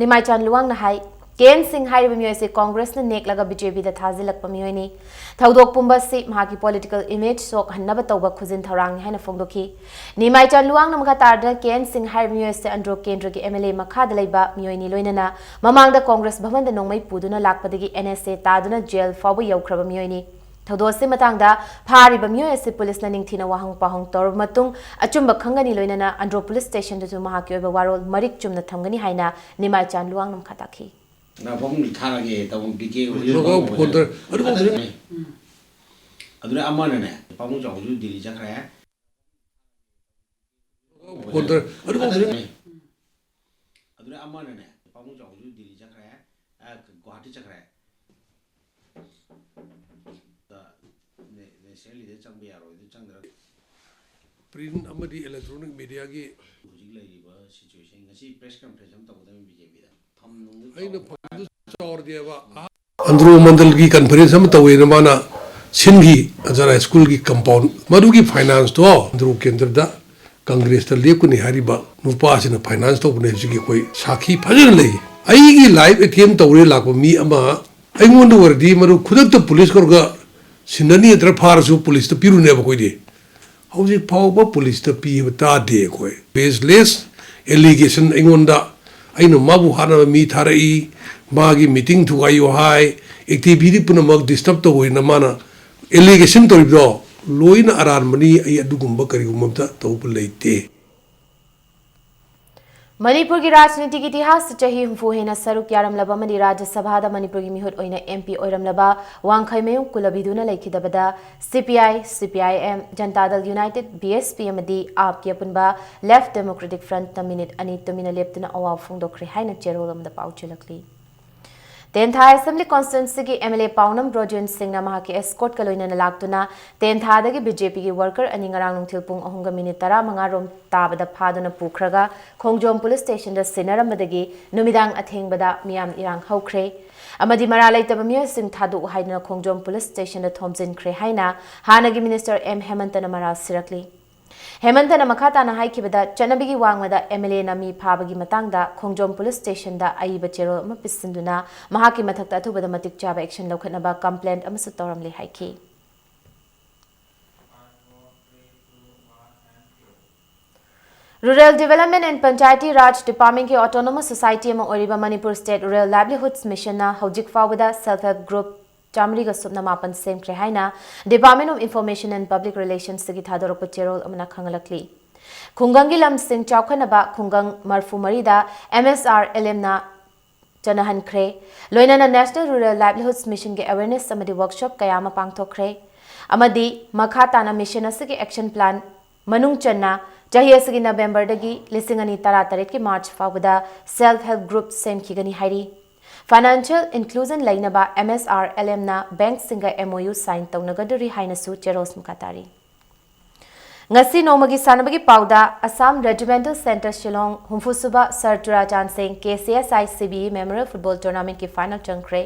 ꯅꯤꯃꯥꯏꯆꯥꯟ ꯂꯨꯋꯥꯡꯅ ꯍꯥꯏ, ꯀꯦ ꯑꯦꯟ ꯁꯤꯡ ꯍꯥꯏꯔꯤꯕ ꯃꯤꯑꯣꯏ ꯑꯁꯤ ꯀꯣꯡꯒ꯭ꯔꯦꯁꯅ ꯅꯦꯛꯂꯒ ꯕꯤ ꯖꯦ ꯄꯤꯗ ꯊꯥꯖꯤꯜꯂꯛꯄ ꯃꯤꯑꯣꯏꯅꯤ꯫ ꯊꯧꯗꯣꯛ ꯄꯨꯝꯕ ꯑꯁꯤ ꯃꯍꯥꯛꯀꯤ ꯄꯣꯂꯤꯇꯤꯀꯦꯜ ꯏꯃꯦꯖ ꯁꯣꯛꯍꯟꯅꯕ ꯇꯧꯕ ꯈꯨꯖꯤꯟ ꯊꯧꯔꯥꯡꯅꯤ ꯍꯥꯏꯅ ꯐꯣꯡꯗꯣꯛꯈꯤ꯫ ꯅꯤꯃꯥꯏꯆꯥꯟ ꯂꯨꯋꯥꯡꯅ ꯃꯈꯥ ꯇꯥꯔꯗꯨꯅ ꯀꯦ ꯑꯦꯟ ꯁꯤꯡ ꯍꯥꯏꯔꯤꯕ ꯃꯤꯑꯣꯏ ꯑꯁꯤ ꯑꯟꯗ꯭ꯔꯣ ꯀꯦꯟꯗ꯭ꯔꯒꯤ ꯑꯦꯝ ꯑꯦꯜ ꯑꯦ ꯃꯈꯥꯗ ꯂꯩꯕ ꯃꯤꯑꯣꯏꯅꯤ ꯂꯣꯏꯅꯅ ꯃꯃꯥꯡꯗ ꯀꯣꯡꯒ꯭ꯔꯦꯁ ꯚꯕꯟꯗ ꯅꯣꯡꯃꯩ ꯄꯨꯗꯨꯅ ꯂꯥꯛꯄꯗꯒꯤ ꯑꯦꯟ ꯑꯦꯁ ꯑꯦ ꯇꯥꯗꯨꯅ ꯖꯦꯜ ꯐꯥꯎꯕ ꯌꯧꯈ꯭ꯔꯕ ꯃꯤꯑꯣꯏꯅꯤ꯫ ꯊꯧꯗꯣꯛ ꯑꯁꯤ ꯃꯇꯥꯡꯗ ꯐꯥꯔꯤꯕ ꯃꯤꯑꯣꯏ ꯑꯁꯤ ꯄꯨꯂꯤꯁꯅ ꯅꯤꯡꯊꯤꯅ ꯋꯥꯍꯪ ꯄꯥꯎꯍꯪ ꯇꯧꯔꯕ ꯃꯇꯨꯡ ꯑꯆꯨꯝꯕ ꯈꯪꯒꯅꯤ ꯂꯣꯏꯅꯅ ꯑꯟꯗ꯭ꯔꯣ ꯄꯨꯂꯤꯁ ꯁ꯭ꯇꯦꯁꯟꯗꯁꯨ ꯃꯍꯥꯛꯀꯤ ꯑꯣꯏꯕ ꯋꯥꯔꯣꯜ ꯃꯔꯤꯛ ꯆꯨꯝꯅ ꯊꯝꯒꯅꯤ ꯍꯥꯏꯅ ꯅꯤꯃꯥꯏꯆꯥꯟ ꯂꯨꯋꯥꯡꯅ ꯃꯈꯥ ꯇꯥꯈꯤ꯫ ꯅ ꯄꯥꯕꯨꯡꯗꯤ ꯊꯥꯔꯒꯦ ꯇꯥꯕꯨꯡ ꯄꯤꯀꯦ ꯍꯣꯏꯁꯨ ꯃꯒꯥꯎ ꯇꯧꯕꯅꯦ꯫ ꯐꯣꯟꯗ ꯑꯗꯨꯐꯥꯎꯗꯤ ꯑꯗꯨꯅꯦ꯫ ꯑꯗꯨꯅ ꯑꯃꯅꯅꯦ ꯄꯥꯕꯨꯡ ꯆꯥꯎꯕꯁꯨ ꯗꯤꯜꯂꯤ ꯆꯠꯈ꯭ꯔꯦ꯫ ꯐꯣꯟꯗ ꯑꯗꯨꯐꯥꯎꯗꯤ ꯑꯗꯨꯅ ꯑꯃꯅꯅꯦ ꯄꯥꯕꯨꯡ ꯆꯥꯎꯕꯁꯨ ꯗꯤꯜꯂꯤ ꯆꯠꯈ꯭ꯔꯦ꯫ ꯑ, ꯒꯨꯋꯥꯍꯥꯇꯤ ꯆꯠꯈ꯭ꯔꯦ꯫ ꯅꯦ- ꯅꯦꯁꯅꯦꯜ ꯂꯤꯗꯔ ꯆꯪꯕ ꯌꯥꯔꯣꯏ ꯑꯗꯨ ꯆꯪꯗ꯭ꯔ ꯄ꯭ꯔꯤꯟ ꯑꯃꯗꯤ ꯏꯂꯦꯛꯇ꯭ꯔꯣꯅꯤꯛ ꯃꯦꯗꯤꯌꯥꯒꯤ ꯍꯧꯖꯤꯛ ꯂꯩꯔꯤꯕ ꯁꯤꯆꯨꯋꯦꯁꯟ ꯉꯁꯤ ꯄ꯭ꯔꯦꯁ ꯀꯟꯐꯔꯦꯟꯁ ꯑꯃ ꯇꯧꯒꯗꯕꯅꯤ ꯕꯤ ꯖꯦ ꯄꯤꯗ ꯐꯝ ꯅꯨꯡꯗ ꯑꯩꯅ ꯐꯣꯟꯗꯨ ꯆꯥꯎꯔꯗꯦꯕ ꯑꯟꯗ꯭ꯔꯣ ꯃꯟꯗꯜꯒꯤ ꯀꯟꯐꯔꯦꯟꯁ ꯑꯃ ꯇꯧꯋꯦꯅ ꯃꯥꯅ ꯁꯤꯟꯈꯤ ꯑꯖꯥꯔ ꯍꯥꯏ ꯁ꯭ꯀꯨꯜꯒꯤ ꯀꯝꯄꯥꯎꯟ ꯃꯗꯨꯒꯤ ꯐꯥꯏꯅꯥꯟꯁꯇꯣ ꯑꯟꯗ꯭ꯔꯣ ꯀꯦꯟꯗ꯭ꯔꯗ ꯀꯪꯒ꯭ꯔꯦꯁꯇ ꯂꯦꯞꯀꯅꯤ ꯍꯥꯏꯔꯤꯕ ꯅꯨꯄꯥꯁꯤꯅ ꯐꯥꯏꯅꯥꯟꯁ ꯇꯧꯕꯅꯦ ꯍꯥꯏꯕꯁꯤꯒꯤ ꯑꯩꯈꯣꯏ ꯁꯥꯈꯤ ꯐꯖꯅ ꯂꯩ꯫ ꯑꯩꯒꯤ ꯂꯥꯏꯐ ꯑꯦꯇꯦꯝ ꯇꯧꯔꯦ ꯂꯥꯛꯄ ꯃꯤ ꯑꯃ ꯑꯩꯉꯣꯟꯗ ꯑꯣꯏꯔꯗꯤ ꯃꯗꯨ ꯈꯨꯗꯛꯇ ꯄꯨꯂꯤꯁ ꯀꯧꯔꯒ ꯁꯤꯟꯅꯅꯤ ꯅꯠꯇ꯭ꯔ ꯐꯥꯔꯁꯨ ꯄꯨꯂꯤꯁꯇ ꯄꯤꯔꯨꯅꯦꯕ ꯑꯩꯈꯣꯏꯗꯤ꯫ ꯍꯧꯖꯤꯛ ꯐꯥꯎꯕ ꯄꯨꯂꯤꯁꯇ ꯄꯤꯕ ꯇꯥꯗꯦ ꯑꯩꯈꯣꯏ꯫ ꯕꯦꯁꯂꯦꯁ ꯑꯦꯂꯤꯒꯦꯁꯟ ꯑꯩꯉꯣꯟꯗ ꯑꯩꯅ ꯃꯥꯕꯨ ꯍꯥꯠꯅꯕ ꯃꯤ ꯊꯥꯔꯛꯏ, ꯃꯥꯒꯤ ꯃꯤꯇꯤꯡ ꯊꯨꯒꯥꯏꯌꯨ ꯍꯥꯏ, ꯑꯦꯛꯇꯤꯚꯤꯇꯤ ꯄꯨꯝꯅꯃꯛ ꯗꯤꯁꯇꯔꯕ ꯇꯧꯋꯦꯅ ꯃꯥꯅ ꯑꯦꯂꯤꯒꯦꯁꯟ ꯇꯧꯔꯤꯕꯗꯣ ꯂꯣꯏꯅ ꯑꯔꯥꯟꯕꯅꯤ꯫ ꯑꯩ ꯑꯗꯨꯒꯨꯝꯕ ꯀꯔꯤꯒꯨꯝꯕ ꯑꯝꯇ ꯇꯧꯕ ꯂꯩꯇꯦ꯫ ꯃꯅꯤꯄꯨꯔꯒꯤ ꯔꯥꯖꯅꯤꯇꯤꯒꯤ ꯏꯇꯤꯍꯥꯁꯇ ꯆꯍꯤ ꯍꯨꯝꯐꯨ ꯍꯦꯟꯅ ꯁꯔꯨꯛ ꯌꯥꯔꯝꯂꯕ ꯑꯃꯗꯤ ꯔꯥꯖ꯭ꯌ ꯁꯚꯥꯗ ꯃꯅꯤꯄꯨꯔꯒꯤ ꯃꯤꯍꯨꯠ ꯑꯣꯏꯅ ꯑꯦꯝ ꯄꯤ ꯑꯣꯏꯔꯝꯂꯕ ꯋꯥꯡꯈꯩꯃꯌꯨꯝ ꯀꯨꯂꯕꯤꯗꯨꯅ ꯂꯩꯈꯤꯗꯕꯗ ꯁꯤ ꯄꯤ ꯑꯥꯏ, ꯁꯤ ꯄꯤ ꯑꯥꯏ ꯑꯦꯝ, ꯖꯟꯇꯥ ꯗꯜ ꯌꯨꯅꯥꯏꯇꯦꯗ, ꯕꯤ ꯑꯦꯁ ꯄꯤ ꯑꯃꯗꯤ ꯑꯥꯞꯀꯤ ꯑꯄꯨꯟꯕ ꯂꯦꯐ ꯗꯦꯃꯣꯀ꯭ꯔꯦꯇꯤꯛ ꯐ꯭ꯔꯟꯠꯅ ꯃꯤꯅꯤꯠ ꯑꯅꯤ ꯇꯨꯃꯤꯟꯅ ꯂꯦꯞꯇꯨꯅ ꯑꯋꯥꯕ ꯐꯣꯡꯗꯣꯛꯈ꯭ꯔꯦ ꯍꯥꯏꯅ ꯆꯦꯔꯣꯜ ꯑꯃꯗ ꯄꯥꯎ ꯆꯦꯜꯂꯛꯂꯤ꯫ ꯇꯦꯟꯊꯥ Assembly Constituencyꯒꯤ MLA ꯄꯥꯎꯅꯝ ꯕ꯭ꯔꯣꯖꯦꯟ ꯁꯤꯡꯅ ꯃꯍꯥꯛꯀꯤ escortꯀ ꯂꯣꯏꯅꯅ ꯂꯥꯛꯇꯨꯅ ꯇꯦꯟꯊꯥꯗꯒꯤ BJPꯒꯤ worker ꯑꯅꯤ ꯉꯔꯥꯡ ꯅꯨꯡꯊꯤꯜ ꯄꯨꯡ ꯑꯍꯨꯝꯒ ꯃꯤꯅꯤꯠ ꯇꯔꯥꯃꯉꯥ ꯔꯣꯝ ꯇꯥꯕꯗ ꯐꯥꯗꯨꯅ ꯄꯨꯈ꯭ꯔꯒ ꯈꯣꯡꯖꯣꯝ Police Stationꯗ ꯁꯤꯟꯅꯔꯝꯕꯗꯒꯤ ꯅꯨꯃꯤꯗꯥꯡ ꯑꯊꯦꯡꯕꯗ ꯃꯤꯌꯥꯝ ꯏꯔꯥꯡ ꯍꯧꯈ꯭ꯔꯦ꯫ ꯑꯃꯗꯤ ꯃꯔꯥꯜ ꯂꯩꯇꯕ ꯃꯤꯑꯣꯏꯁꯤꯡ ꯊꯥꯗꯣꯛꯎ ꯍꯥꯏꯗꯨꯅ ꯈꯣꯡꯖꯣꯝ Police Stationꯗ ꯊꯣꯝꯖꯤꯟꯈ꯭ꯔꯦ ꯍꯥꯏꯅ ꯍꯥꯟꯅꯒꯤ Minister M ꯍꯦꯃꯟꯇꯅ ꯃꯔꯥꯜ ꯁꯤꯔꯛꯂꯤ꯫ ꯍꯦꯃꯟꯇꯅ ꯃꯈꯥ ꯇꯥꯅ ꯍꯥꯏꯈꯤꯕꯗ, ꯆꯠꯅꯕꯤꯒꯤ ꯋꯥꯡꯃꯗ MLAꯅ ꯃꯤ ꯐꯥꯕꯒꯤ ꯃꯇꯥꯡꯗ ꯈꯣꯡꯖꯣꯝ Police Stationꯗ ꯑꯏꯕ ꯆꯦꯔꯣꯜ ꯑꯃ ꯄꯤꯁꯤꯟꯗꯨꯅ ꯃꯍꯥꯛꯀꯤ ꯃꯊꯛꯇ ꯑꯊꯨꯕꯗ ꯃꯇꯤꯛ ꯆꯥꯕ action ꯂꯧꯈꯠꯅꯕ complaint ꯑꯃꯁꯨ ꯇꯧꯔꯝꯂꯦ ꯍꯥꯏꯈꯤ꯫ Rural Development and Panchayati Raj Departmentꯀꯤ autonomous society ꯑꯃ ꯑꯣꯏꯔꯤꯕ Manipur State Rural Livelihoods Missionꯅ ꯍꯧꯖꯤꯛ ꯐꯥꯎꯕꯗ self help group ꯆꯥꯃꯔꯤꯒ ꯁꯨꯞꯅ ꯃꯥꯄꯟ ꯁꯦꯝꯈ꯭ꯔꯦ ꯍꯥꯏꯅ Department of Information and Public Relationsꯇꯒꯤ ꯊꯥꯗꯣꯔꯛꯄ ꯆꯦꯔꯣꯜ ꯑꯃꯅ ꯈꯪꯍꯜꯂꯛꯂꯤ꯫ ꯈꯨꯡꯒꯪꯒꯤ ꯂꯝꯁꯤꯡ ꯆꯥꯎꯈꯠꯅꯕ ꯈꯨꯡꯒꯪ ꯃꯔꯐꯨ ꯃꯔꯤꯗ MSRLMꯅ ꯆꯠꯅꯍꯟꯈ꯭ꯔꯦ꯫ ꯂꯣꯏꯅꯅ National Rural Livelihoods Missionꯒꯤ awareness ꯑꯃꯗꯤ workshop ꯀꯌꯥ ꯑꯃ ꯄꯥꯡꯊꯣꯛꯈ꯭ꯔꯦ꯫ ꯑꯃꯗꯤ ꯃꯈꯥ ꯇꯥꯅ mission ꯑꯁꯤꯒꯤ action plan ꯃꯅꯨꯡ ꯆꯟꯅ ꯆꯍꯤ ꯑꯁꯤꯒꯤ Novemberꯗꯒꯤ ꯂꯤꯁꯤꯡ ꯑꯅꯤ ꯇꯔꯥꯇꯔꯦꯠꯀꯤ March ꯐꯥꯎꯕꯗ self help group ꯁꯦꯝꯈꯤꯒꯅꯤ ꯍꯥꯏꯔꯤ꯫ Financial inclusion ꯂꯩꯅꯕ MSRLMꯅ bankꯁꯤꯡꯒ MOU sign ꯇꯧꯅꯒꯗꯧꯔꯤ ꯍꯥꯏꯅꯁꯨ ꯆꯦꯔꯣꯜꯁ ꯃꯈꯥ ꯇꯥꯔꯤ꯫ ꯉꯁꯤ ꯅꯣꯡꯃꯒꯤ ꯁꯥꯟꯅꯕꯒꯤ ꯄꯥꯎꯗ Assam Regimental Centre Shillong ꯍꯨꯝꯐꯨꯁꯨꯕ Sir Churachan Singh KCSI CBE Memorial Football Tournamentꯀꯤ final ꯆꯪꯈ꯭ꯔꯦ꯫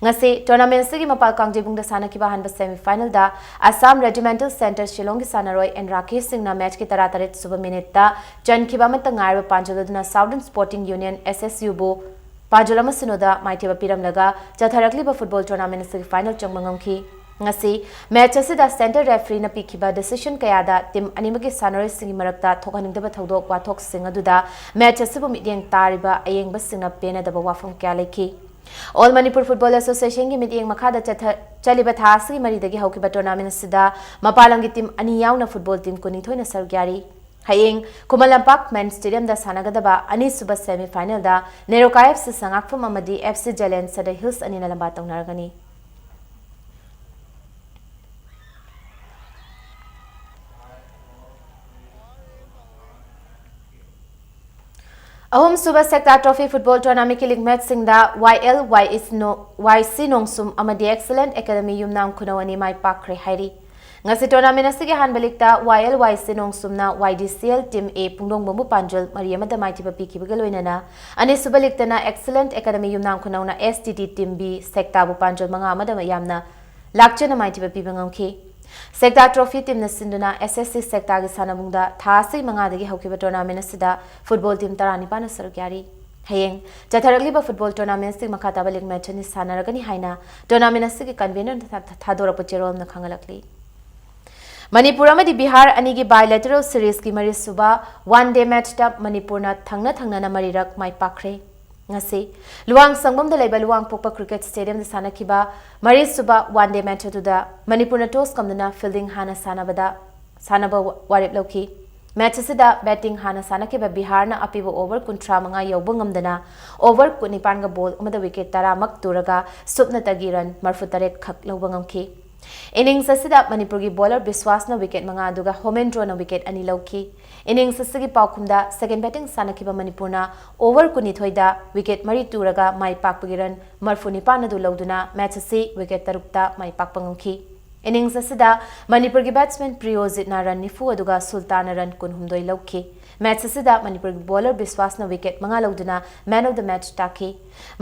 ꯉꯁꯤ tournamentꯁꯤꯒꯤ ꯃꯄꯥꯜ ꯀꯥꯡꯖꯩꯕꯨꯡꯗ ꯁꯥꯟꯅꯈꯤꯕ ꯑꯍꯥꯟꯕ semifinalꯗ Assam Regimental Centre Shillongꯒꯤ ꯁꯥꯟꯅꯔꯣꯏ N ꯔꯥꯀꯦꯁ ꯁꯤꯡꯅ matchꯀꯤ ꯇꯔꯥꯇꯔꯦꯠ ꯁꯨꯕ minuteꯇ ꯆꯟꯈꯤꯕ ꯑꯃꯠꯇ ꯉꯥꯏꯔꯕ ꯄꯥꯟꯖꯜ ꯑꯗꯨꯅ Southern Sporting Union, SSUꯕꯨ ꯄꯥꯟꯖꯜ ꯑꯃ ꯁꯤꯅꯣꯗ ꯃꯥꯏꯊꯤꯕ ꯄꯤꯔꯝꯂꯒ ꯆꯠꯊꯔꯛꯂꯤꯕ football tournament ꯑꯁꯤꯒꯤ final ꯆꯪꯕ ꯉꯝꯈꯤ꯫ ꯉꯁꯤ match ꯑꯁꯤꯗ centre refereeꯅ ꯄꯤꯈꯤꯕ decision ꯀꯌꯥꯗ team ꯑꯅꯤꯃꯛꯀꯤ ꯁꯥꯟꯅꯔꯣꯏꯁꯤꯡꯒꯤ ꯃꯔꯛꯇ ꯊꯣꯛꯍꯟꯅꯤꯡꯗꯕ ꯊꯧꯗꯣꯛ ꯋꯥꯊꯣꯛꯁꯤꯡ ꯑꯗꯨꯗ match ꯑꯁꯤꯕꯨ ꯃꯤꯠꯌꯦꯡ ꯇꯥꯔꯤꯕ ꯑꯌꯦꯡꯕꯁꯤꯡꯅ ꯄꯦꯟꯅꯗꯕ ꯋꯥꯐꯝ ꯀꯌꯥ ꯂꯩꯈꯤ꯫ All Manipur Football Associationꯒꯤ ꯃꯤꯠꯌꯦꯡ ꯃꯈꯥꯗ ꯆꯠꯊ-, ꯆꯠꯂꯤꯕ ꯊꯥ ꯑꯁꯤꯒꯤ ꯃꯔꯤꯗꯒꯤ ꯍꯧꯈꯤꯕ tournament ꯑꯁꯤꯗ ꯃꯄꯥꯟ ꯂꯝꯒꯤ team ꯑꯅꯤ ꯌꯥꯎꯅ football team ꯀꯨꯟꯅꯤꯊꯣꯏꯅ ꯁꯔꯨꯛ ꯌꯥꯔꯤ꯫ ꯍꯌꯦꯡ ꯈꯨꯃꯟ ꯂꯝꯄꯥꯛ Men Stadiumꯗ ꯁꯥꯟꯅꯒꯗꯕ ꯑꯅꯤꯁꯨꯕ semifinalꯗ ꯅꯦꯔꯣꯀꯥ FC ꯁꯉꯥꯛꯐꯝ ꯑꯃꯗꯤ FC Jalen Sadar Hills ꯑꯅꯤꯅ ꯂꯝꯕꯥ ꯇꯧꯅꯔꯒꯅꯤ꯫ ꯑꯍꯨꯝꯁꯨꯕ ꯁꯦꯛꯇꯥ ꯇ꯭ꯔꯣꯐꯤ ꯐꯨꯠꯕꯣꯜ ꯇꯣꯔꯅꯥꯃꯦꯟꯠꯀꯤ ꯂꯤꯛ ꯃꯦꯠꯁꯁꯤꯡꯗ ꯋꯥꯏ ꯑꯦꯜ ꯋꯥꯏ ꯏꯁ ꯅꯣ-, ꯋꯥꯏ ꯁꯤ ꯅꯣꯡꯁꯨꯝ ꯑꯃꯗꯤ ꯑꯦꯛꯁꯂꯦꯟꯠ ꯑꯦꯀꯥꯗꯃꯤ ꯌꯨꯝꯅꯥꯝ ꯈꯨꯅꯧ ꯑꯅꯤ ꯃꯥꯏ ꯄꯥꯛꯈ꯭ꯔꯦ ꯍꯥꯏꯔꯤ꯫ ꯉꯁꯤ ꯇꯣꯔꯅꯥꯃꯦꯟꯠ ꯑꯁꯤꯒꯤ ꯑꯍꯥꯟꯕ ꯂꯤꯛꯇ ꯋꯥꯏ ꯑꯦꯜ ꯋꯥꯏ ꯁꯤ ꯅꯣꯡꯁꯨꯝꯅ ꯋꯥꯏ ꯗꯤ ꯁꯤ ꯑꯦꯜ ꯇꯤꯝ ꯑꯦ ꯄꯨꯡꯗꯣꯡꯕꯝꯕꯨ ꯄꯥꯟꯖꯜ ꯃꯔꯤ ꯑꯃꯗ ꯃꯥꯏꯊꯤꯕ ꯄꯤꯈꯤꯕꯒ ꯂꯣꯏꯅꯅ ꯑꯅꯤꯁꯨꯕ ꯂꯤꯛꯇꯅ ꯑꯦꯛꯁꯂꯦꯟꯠ ꯑꯦꯀꯥꯗꯃꯤ ꯌꯨꯝꯅꯥꯝ ꯈꯨꯅꯧꯅ ꯑꯦꯁ ꯇꯤ ꯇꯤ ꯇꯤꯝ ꯕꯤ ꯁꯦꯛꯇꯥꯕꯨ ꯄꯥꯟꯖꯜ ꯃꯉꯥ ꯑꯃꯗ ꯌꯥꯝꯅ ꯂꯥꯛꯆꯅ ꯃꯥꯏꯊꯤꯕ ꯄꯤꯕ ꯉꯝꯈꯤ꯫ ꯁꯦꯛꯇꯥ ꯇ꯭ꯔꯣꯐꯤ ꯇꯤꯝꯅ ꯁꯤꯟꯗꯨꯅ ꯑꯦꯁ ꯑꯦꯁ ꯁꯤ ꯁꯦꯛꯇꯥꯒꯤ ꯁꯥꯟꯅꯕꯨꯡꯗ ꯊꯥ ꯑꯁꯤ ꯃꯉꯥꯗꯒꯤ ꯍꯧꯈꯤꯕ ꯇꯣꯔꯅꯥꯃꯦꯟꯠ ꯑꯁꯤꯗ ꯐꯨꯠꯕꯣꯜ ꯇꯤꯝ ꯇꯔꯥꯅꯤꯄꯥꯟꯅ ꯁꯔꯨꯛ ꯌꯥꯔꯤ꯫ ꯍꯌꯦꯡ ꯆꯠꯊꯔꯛꯂꯤꯕ ꯐꯨꯠꯕꯣꯜ ꯇꯣꯔꯅꯥꯃꯦꯟꯠꯁꯤꯒꯤ ꯃꯈꯥ ꯇꯥꯕ ꯂꯤꯛ ꯃꯦꯠꯆ ꯑꯅꯤ ꯁꯥꯟꯅꯔꯒꯅꯤ ꯍꯥꯏꯅ ꯇꯣꯔꯅꯥꯃꯦꯟꯠ ꯑꯁꯤꯒꯤ ꯀꯟꯚꯦꯅꯔꯅ ꯊꯥ-, ꯊꯥꯗꯣꯔꯛꯄ ꯆꯦꯔꯣꯜꯅ ꯈꯪꯍꯜꯂꯛꯂꯤ꯫ ꯃꯅꯤꯄꯨꯔ ꯑꯃꯗꯤ ꯕꯤꯍꯥꯔ ꯑꯅꯤꯒꯤ ꯕꯥꯏꯂꯦꯇꯔꯦꯜ ꯁꯤꯔꯤꯖꯀꯤ ꯃꯔꯤꯁꯨꯕ ꯋꯥꯟ ꯗꯦ ꯃꯦꯠꯆꯇ ꯃꯅꯤꯄꯨꯔꯅ ꯊꯪꯅ ꯊꯪꯅꯅ ꯃꯔꯤꯔꯛ ꯃꯥꯏ ꯄꯥꯛꯈ꯭ꯔꯦ꯫ ꯉꯁꯤ ꯂꯨꯋꯥꯡ ꯁꯪꯕꯝꯗ ꯂꯩꯕ ꯂꯨꯋꯥꯡꯄꯣꯛꯄ ꯀ꯭ꯔꯤꯀꯦꯠ ꯁ꯭ꯇꯦꯗꯤꯌꯝꯗ ꯁꯥꯟꯅꯈꯤꯕ ꯃꯔꯤꯁꯨꯕ ꯋꯥꯟ ꯗꯦ ꯃꯦꯠꯆ ꯑꯗꯨꯗ ꯃꯅꯤꯄꯨꯔꯅ ꯇꯣꯁ ꯀꯝꯗꯨꯅ ꯐꯤꯜꯗꯤꯡ ꯍꯥꯟꯅ ꯁꯥꯟꯅꯕꯗ, ꯁꯥꯟꯅꯕ ꯋꯥꯔꯦꯞ ꯂꯧꯈꯤ꯫ ꯃꯦꯠꯆ ꯑꯁꯤꯗ ꯕꯦꯇꯤꯡ ꯍꯥꯟꯅ ꯁꯥꯟꯅꯈꯤꯕ ꯕꯤꯍꯥꯔꯅ ꯑꯄꯤꯕ ꯑꯣꯚꯔ ꯀꯨꯟꯊ꯭ꯔꯥ ꯃꯉꯥ ꯌꯧꯕ ꯉꯝꯗꯅ ꯑꯣꯚꯔ ꯀꯨꯟꯅꯤꯄꯥꯟꯒ ꯕꯣꯜ ꯑꯃꯗ ꯋꯤꯀꯦꯠ ꯇꯔꯥꯃꯛ ꯇꯨꯔꯒ ꯁꯨꯞꯅꯇꯒꯤ ꯔꯟ ꯃꯔꯐꯨ ꯇꯔꯦꯠ ꯈꯛ ꯂꯧꯕ ꯉꯝꯈꯤ꯫ ꯏꯅꯤꯡꯁ ꯑꯁꯤꯗ ꯃꯅꯤꯄꯨꯔꯒꯤ ꯕꯣꯂꯔ ꯕꯤꯁ꯭ꯋꯥꯁꯅ ꯋꯤꯀꯦꯠ ꯃꯉꯥ ꯑꯗꯨꯒ ꯍꯣꯃꯦꯟꯗ꯭ꯔꯣꯅ ꯋꯤꯀꯦꯠ ꯑꯅꯤ ꯂꯧꯈꯤ꯫ ꯏꯅꯤꯡꯁ ꯑꯁꯤꯒꯤ ꯄꯥꯎꯈꯨꯝꯗ ꯁꯦꯀꯦꯟ ꯕꯦꯇꯤꯡ ꯁꯥꯟꯅꯈꯤꯕ ꯃꯅꯤꯄꯨꯔꯅ ꯑꯣꯚꯔ ꯀꯨꯟꯅꯤꯊꯣꯏꯗ ꯋꯤꯀꯦꯠ ꯃꯔꯤ ꯇꯨꯔꯒ ꯃꯥꯏ ꯄꯥꯛꯄꯒꯤ ꯔꯟ ꯃꯔꯐꯨ ꯅꯤꯄꯥꯟ ꯑꯗꯨ ꯂꯧꯗꯨꯅ ꯃꯦꯠꯆ ꯑꯁꯤ ꯋꯤꯀꯦꯠ ꯇꯔꯨꯛꯇ ꯃꯥꯏ ꯄꯥꯛꯄ ꯉꯝꯈꯤ꯫ ꯏꯅꯤꯡꯁ ꯑꯁꯤꯗ ꯃꯅꯤꯄꯨꯔꯒꯤ ꯕꯦꯠꯁꯃꯦꯟ ꯄ꯭ꯔꯤꯌꯣꯖꯤꯠꯅ ꯔꯟ ꯅꯤꯐꯨ ꯑꯗꯨꯒ ꯁꯨꯜꯇꯥꯟꯅ ꯔꯟ ꯀꯨꯟꯍꯨꯝꯗꯣꯏ ꯂꯧꯈꯤ꯫ ꯃꯦꯠꯆ ꯑꯁꯤꯗ ꯃꯅꯤꯄꯨꯔꯒꯤ ꯕꯣꯂꯔ ꯕꯤꯁ꯭ꯋꯥꯁꯅ ꯋꯤꯀꯦꯠ ꯃꯉꯥ ꯂꯧꯗꯨꯅ ꯃꯦꯟ ꯑꯣꯐ ꯗ ꯃꯦꯠꯆ ꯇꯥꯈꯤ꯫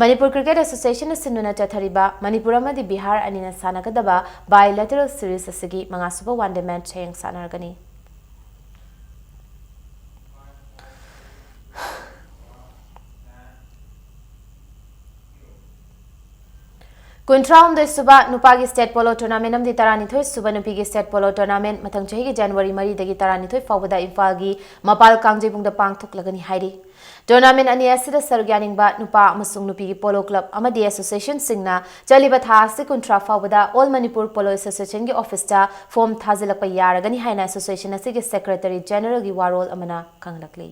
ꯃꯅꯤꯄꯨꯔ ꯀ꯭ꯔꯤꯀꯦꯠ ꯑꯦꯁꯣꯁꯤꯌꯦꯁꯟꯅ ꯁꯤꯟꯗꯨꯅ ꯆꯠꯊꯔꯤꯕ ꯃꯅꯤꯄꯨꯔ ꯑꯃꯗꯤ ꯕꯤꯍꯥꯔ ꯑꯅꯤꯅ ꯁꯥꯟꯅꯒꯗꯕ ꯕꯥꯏꯂꯦꯇꯔꯦꯜ ꯁꯤꯔꯤꯖ ꯑꯁꯤꯒꯤ ꯃꯉꯥꯁꯨꯕ ꯋꯥꯟ ꯗꯦ ꯃꯦꯠꯆ ꯍꯌꯦꯡ ꯁꯥꯟꯅꯔꯒꯅꯤ꯫ ꯀꯨꯟꯊ꯭ꯔꯥꯍꯨꯝꯗꯣꯏ ꯁꯨꯕ ꯅꯨꯄꯥꯒꯤ ꯁ꯭ꯇꯦꯠ ꯄꯣꯂꯣ ꯇꯣꯔꯅꯥꯃꯦꯟꯠ ꯑꯃꯗꯤ ꯇꯔꯥꯅꯤꯊꯣꯏ ꯁꯨꯕ ꯅꯨꯄꯤꯒꯤ ꯁ꯭ꯇꯦꯠ ꯄꯣꯂꯣ ꯇꯣꯔꯅꯥꯃꯦꯟꯠ ꯃꯊꯪ ꯆꯍꯤꯒꯤ ꯖꯅꯋꯥꯔꯤ ꯃꯔꯤꯗꯒꯤ ꯇꯔꯥꯅꯤꯊꯣꯏ ꯐꯥꯎꯕꯗ ꯏꯝꯐꯥꯜꯒꯤ ꯃꯄꯥꯜ ꯀꯥꯡꯖꯩꯕꯨꯡꯗ ꯄꯥꯡꯊꯣꯛꯂꯒꯅꯤ ꯍꯥꯏꯔꯤ꯫ ꯇꯣꯔꯅꯥꯃꯦꯟꯠ ꯑꯅꯤ ꯑꯁꯤꯗ ꯁꯔꯨꯛ ꯌꯥꯅꯤꯡꯕ ꯅꯨꯄꯥ ꯑꯃꯁꯨꯡ ꯅꯨꯄꯤꯒꯤ ꯄꯣꯂꯣ ꯀ꯭ꯂꯕ ꯑꯃꯗꯤ ꯑꯦꯁꯣꯁꯤꯌꯦꯁꯟꯁꯤꯡꯅ ꯆꯠꯂꯤꯕ ꯊꯥ ꯑꯁꯤ ꯀꯨꯟꯊ꯭ꯔꯥ ꯐꯥꯎꯕꯗ ꯑꯣꯜ ꯃꯅꯤꯄꯨꯔ ꯄꯣꯂꯣ ꯑꯦꯁꯣꯁꯤꯌꯦꯁꯟꯒꯤ ꯑꯣꯐꯤꯁꯇ ꯐꯣꯔꯝ ꯊꯥꯖꯤꯜꯂꯛꯄ ꯌꯥꯔꯒꯅꯤ ꯍꯥꯏꯅ ꯑꯦꯁꯣꯁꯤꯌꯦꯁꯟ ꯑꯁꯤꯒꯤ ꯁꯦꯀ꯭ꯔꯦꯇꯔꯤ ꯖꯦꯅꯔꯦꯜꯒꯤ ꯋꯥꯔꯣꯜ ꯑꯃꯅ ꯈꯪꯂꯛꯂꯤ꯫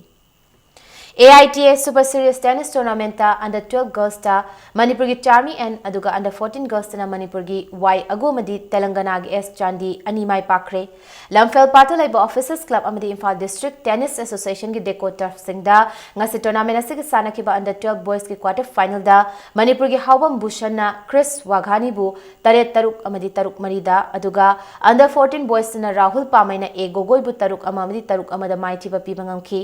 AITA Super Series Tennis Tournamentꯇ Under twelve Girlsꯇ ꯃꯅꯤꯄꯨꯔꯒꯤ ꯆꯥꯔꯃꯤ ꯑꯦꯟ ꯑꯗꯨꯒ Under fourteen Girlsꯇꯅ ꯃꯅꯤꯄꯨꯔꯒꯤ ꯋꯥꯏ ꯑꯒꯨ ꯑꯃꯗꯤ ꯇꯦꯂꯪꯒꯅꯥꯒꯤ ꯑꯦꯁ ꯆꯥꯟꯗꯤ ꯑꯅꯤ ꯃꯥꯏ ꯄꯥꯛꯈ꯭ꯔꯦ꯫ ꯂꯝꯐꯦꯜ ꯄꯥꯠꯇ ꯂꯩꯕ Officers Club ꯑꯃꯗꯤ Imphal District Tennis Associationꯒꯤ DECO turfꯁꯤꯡꯗ ꯉꯁꯤ tournament ꯑꯁꯤꯒꯤ ꯁꯥꯟꯅꯈꯤꯕ Under twelve Boysꯀꯤ quarter finalꯗ ꯃꯅꯤꯄꯨꯔꯒꯤ ꯍꯥꯎꯕꯝ ꯚꯨꯁꯟꯅ ꯀ꯭ꯔꯤꯁ ꯋꯥꯘꯥꯅꯤꯕꯨ ꯇꯔꯦꯠ ꯇꯔꯨꯛ ꯑꯃꯗꯤ ꯇꯔꯨꯛ ꯃꯔꯤꯗ, ꯑꯗꯨꯒ Under fourteen Boysꯇꯅ ꯔꯥꯍꯨꯜ ꯄꯥꯃꯩꯅ ꯑꯦ ꯒꯣꯒꯣꯏꯕꯨ ꯇꯔꯨꯛ ꯑꯃ ꯑꯃꯗꯤ ꯇꯔꯨꯛ ꯑꯃꯗ ꯃꯥꯏꯊꯤꯕ ꯄꯤꯕ ꯉꯝꯈꯤ꯫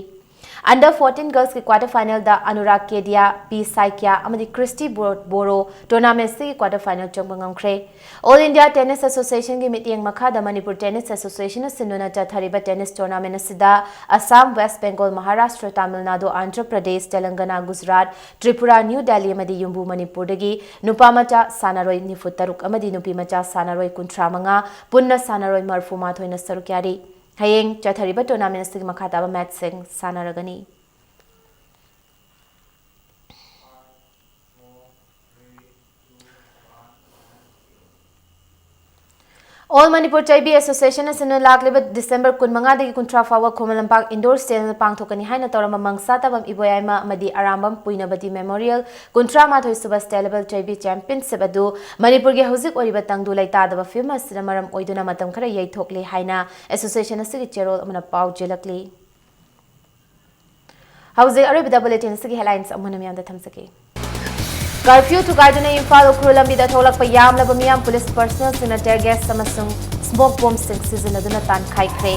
Under fourteen Girlsꯀꯤ quarter finalꯗ ꯑꯅꯨꯔꯥꯒ ꯀꯦꯗꯤꯌꯥ, ꯄꯤ ꯁꯥꯏꯀ꯭ꯌꯥ ꯑꯃꯗꯤ ꯀ꯭ꯔꯤꯁꯇꯤ ꯕꯣ-, ꯕꯣꯔꯣ tournamentꯁꯤꯒꯤ quarter final ꯆꯪꯕ ꯉꯝꯈ꯭ꯔꯦ꯫ All India Tennis Associationꯒꯤ ꯃꯤꯠꯌꯦꯡ ꯃꯈꯥꯗ Manipur Tennis Associationꯅ ꯁꯤꯟꯗꯨꯅ ꯆꯠꯊꯔꯤꯕ tennis tournament ꯑꯁꯤꯗ ꯑꯁꯥꯝ, ꯋꯦꯁ ꯕꯦꯡꯒꯣꯜ, ꯃꯍꯥꯔꯥꯁꯇ꯭ꯔ, ꯇꯥꯃꯤꯜ ꯅꯥꯗꯨ, ꯑꯟꯙ꯭ꯔ ꯄ꯭ꯔꯗꯦꯁ, ꯇꯦꯂꯪꯒꯅꯥ, ꯒꯨꯖꯔꯥꯠ, ꯇ꯭ꯔꯤꯄꯨꯔꯥ, ꯅ꯭ꯌꯨ ꯗꯦꯜꯂꯤ ꯑꯃꯗꯤ ꯌꯨꯝꯕꯨ ꯃꯅꯤꯄꯨꯔꯗꯒꯤ ꯅꯨꯄꯥ ꯃꯆꯥ ꯁꯥꯟꯅꯔꯣꯏ ꯅꯤꯐꯨ ꯇꯔꯨꯛ ꯑꯃꯗꯤ ꯅꯨꯄꯤ ꯃꯆꯥ ꯁꯥꯟꯅꯔꯣꯏ ꯀꯨꯟꯊ꯭ꯔꯥ ꯃꯉꯥ, ꯄꯨꯟꯅ ꯁꯥꯟꯅꯔꯣꯏ ꯃꯔꯤꯐꯨ ꯃꯥꯊꯣꯏꯅ ꯁꯔꯨꯛ ꯌꯥꯔꯤ꯫ ꯍꯌꯦꯡ ꯆꯠꯊꯔꯤꯕ tournament ꯑꯁꯤꯒꯤ ꯃꯈꯥ ꯇꯥꯕ matchꯁꯤꯡ ꯁꯥꯟꯅꯔꯒꯅꯤ꯫ All Manipur ꯆꯩꯕꯤ Association ꯑꯁꯤꯅ ꯂꯥꯛꯂꯤꯕ December ꯀꯨꯟꯃꯉꯥꯗꯒꯤ ꯀꯨꯟꯊ꯭ꯔꯥ ꯐꯥꯎꯕ ꯈꯨꯃꯟ ꯂꯝꯄꯥꯛ indoor stadiumꯗ ꯄꯥꯡꯊꯣꯛꯀꯅꯤ ꯍꯥꯏꯅ ꯇꯧꯔꯝꯕ ꯃꯪꯁꯥ ꯇꯥꯕꯝ ꯏꯕꯣꯌꯥꯏꯃ ꯑꯃꯗꯤ ꯑꯔꯥꯝꯕꯝ ꯄꯨꯏꯅꯕꯗꯤ memorial ꯀꯨꯟꯊ꯭ꯔꯥ ꯃꯥꯊꯣꯏ ꯁꯨꯕ state level ꯆꯩꯕꯤ championship ꯑꯗꯨ ꯃꯅꯤꯄꯨꯔꯒꯤ ꯍꯧꯖꯤꯛ ꯑꯣꯏꯔꯤꯕ ꯇꯪꯗꯨ ꯂꯩꯇꯥꯗꯕ ꯐꯤꯕꯝ ꯑꯁꯤꯅ ꯃꯔꯝ ꯑꯣꯏꯗꯨꯅ ꯃꯇꯝ ꯈꯔ ꯌꯩꯊꯣꯛꯂꯤ ꯍꯥꯏꯅ association ꯑꯁꯤꯒꯤ ꯆꯦꯔꯣꯜ ꯑꯃꯅ ꯄꯥꯎ ꯆꯦꯜꯂꯛꯂꯤ꯫ ꯍꯧꯖꯤꯛ ꯑꯔꯣꯏꯕꯗ bulletin ꯑꯁꯤꯒꯤ headlines ꯑꯃꯨꯛ ꯍꯟꯅ ꯃꯤꯌꯥꯝꯗ ꯊꯝꯖꯒꯦ꯫ Curfew ꯊꯨꯒꯥꯏꯗꯨꯅ ꯏꯝꯐꯥꯜ ꯎꯈ꯭ꯔꯨꯜ ꯂꯝꯕꯤꯗ ꯊꯣꯛꯂꯛꯄ ꯌꯥꯝꯂꯕ ꯃꯤꯌꯥꯝ police personnelꯁꯤꯡꯅ tear gas ꯑꯃꯁꯨꯡ smoke bombꯁꯤꯡ ꯁꯤꯖꯤꯟꯅꯗꯨꯅ ꯇꯥꯟꯈꯥꯏꯈ꯭ꯔꯦ꯫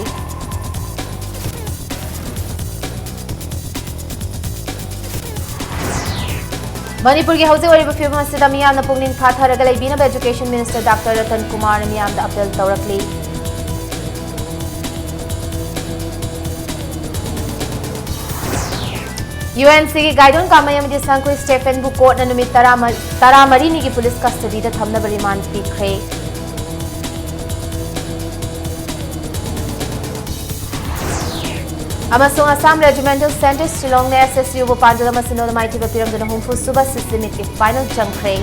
ꯃꯅꯤꯄꯨꯔꯒꯤ ꯍꯧꯖꯤꯛ ꯑꯣꯏꯔꯤꯕ ꯐꯤꯕꯝ ꯑꯁꯤꯗ ꯃꯤꯌꯥꯝꯅ ꯄꯨꯛꯅꯤꯡ ꯐꯥꯊꯔꯒ ꯂꯩꯕꯤꯅꯕ Education Minister Doctor ꯔꯇꯟ ꯀꯨꯃꯥꯔꯅ ꯃꯤꯌꯥꯝꯗ appeal ꯇꯧꯔꯛꯂꯤ꯫ UNCꯒꯤ ꯒꯥꯏꯗꯣꯟ ꯀꯥꯃꯩ ꯑꯃꯗꯤ ꯁꯪꯈꯨꯏ ꯁ꯭ꯇꯦꯐꯦꯟꯕꯨ courtꯅ ꯅꯨꯃꯤꯠ ꯇꯔꯥꯃꯔꯤꯅꯤꯒꯤ police custodyꯗ ꯊꯝꯅꯕ remand ꯄꯤꯈ꯭ꯔꯦ꯫ ꯑꯃꯁꯨꯡ Assam Regimental Centre Shillongꯅ SSUꯕꯨ ꯄꯥꯟꯖꯤꯜ ꯑꯃ ꯁꯤꯅꯣꯗ ꯃꯥꯏꯊꯤꯕ ꯄꯤꯔꯝꯗꯨꯅ ꯍꯨꯝꯐꯨ ꯁꯨꯕ CC meetꯀꯤ final ꯆꯪꯈ꯭ꯔꯦ꯫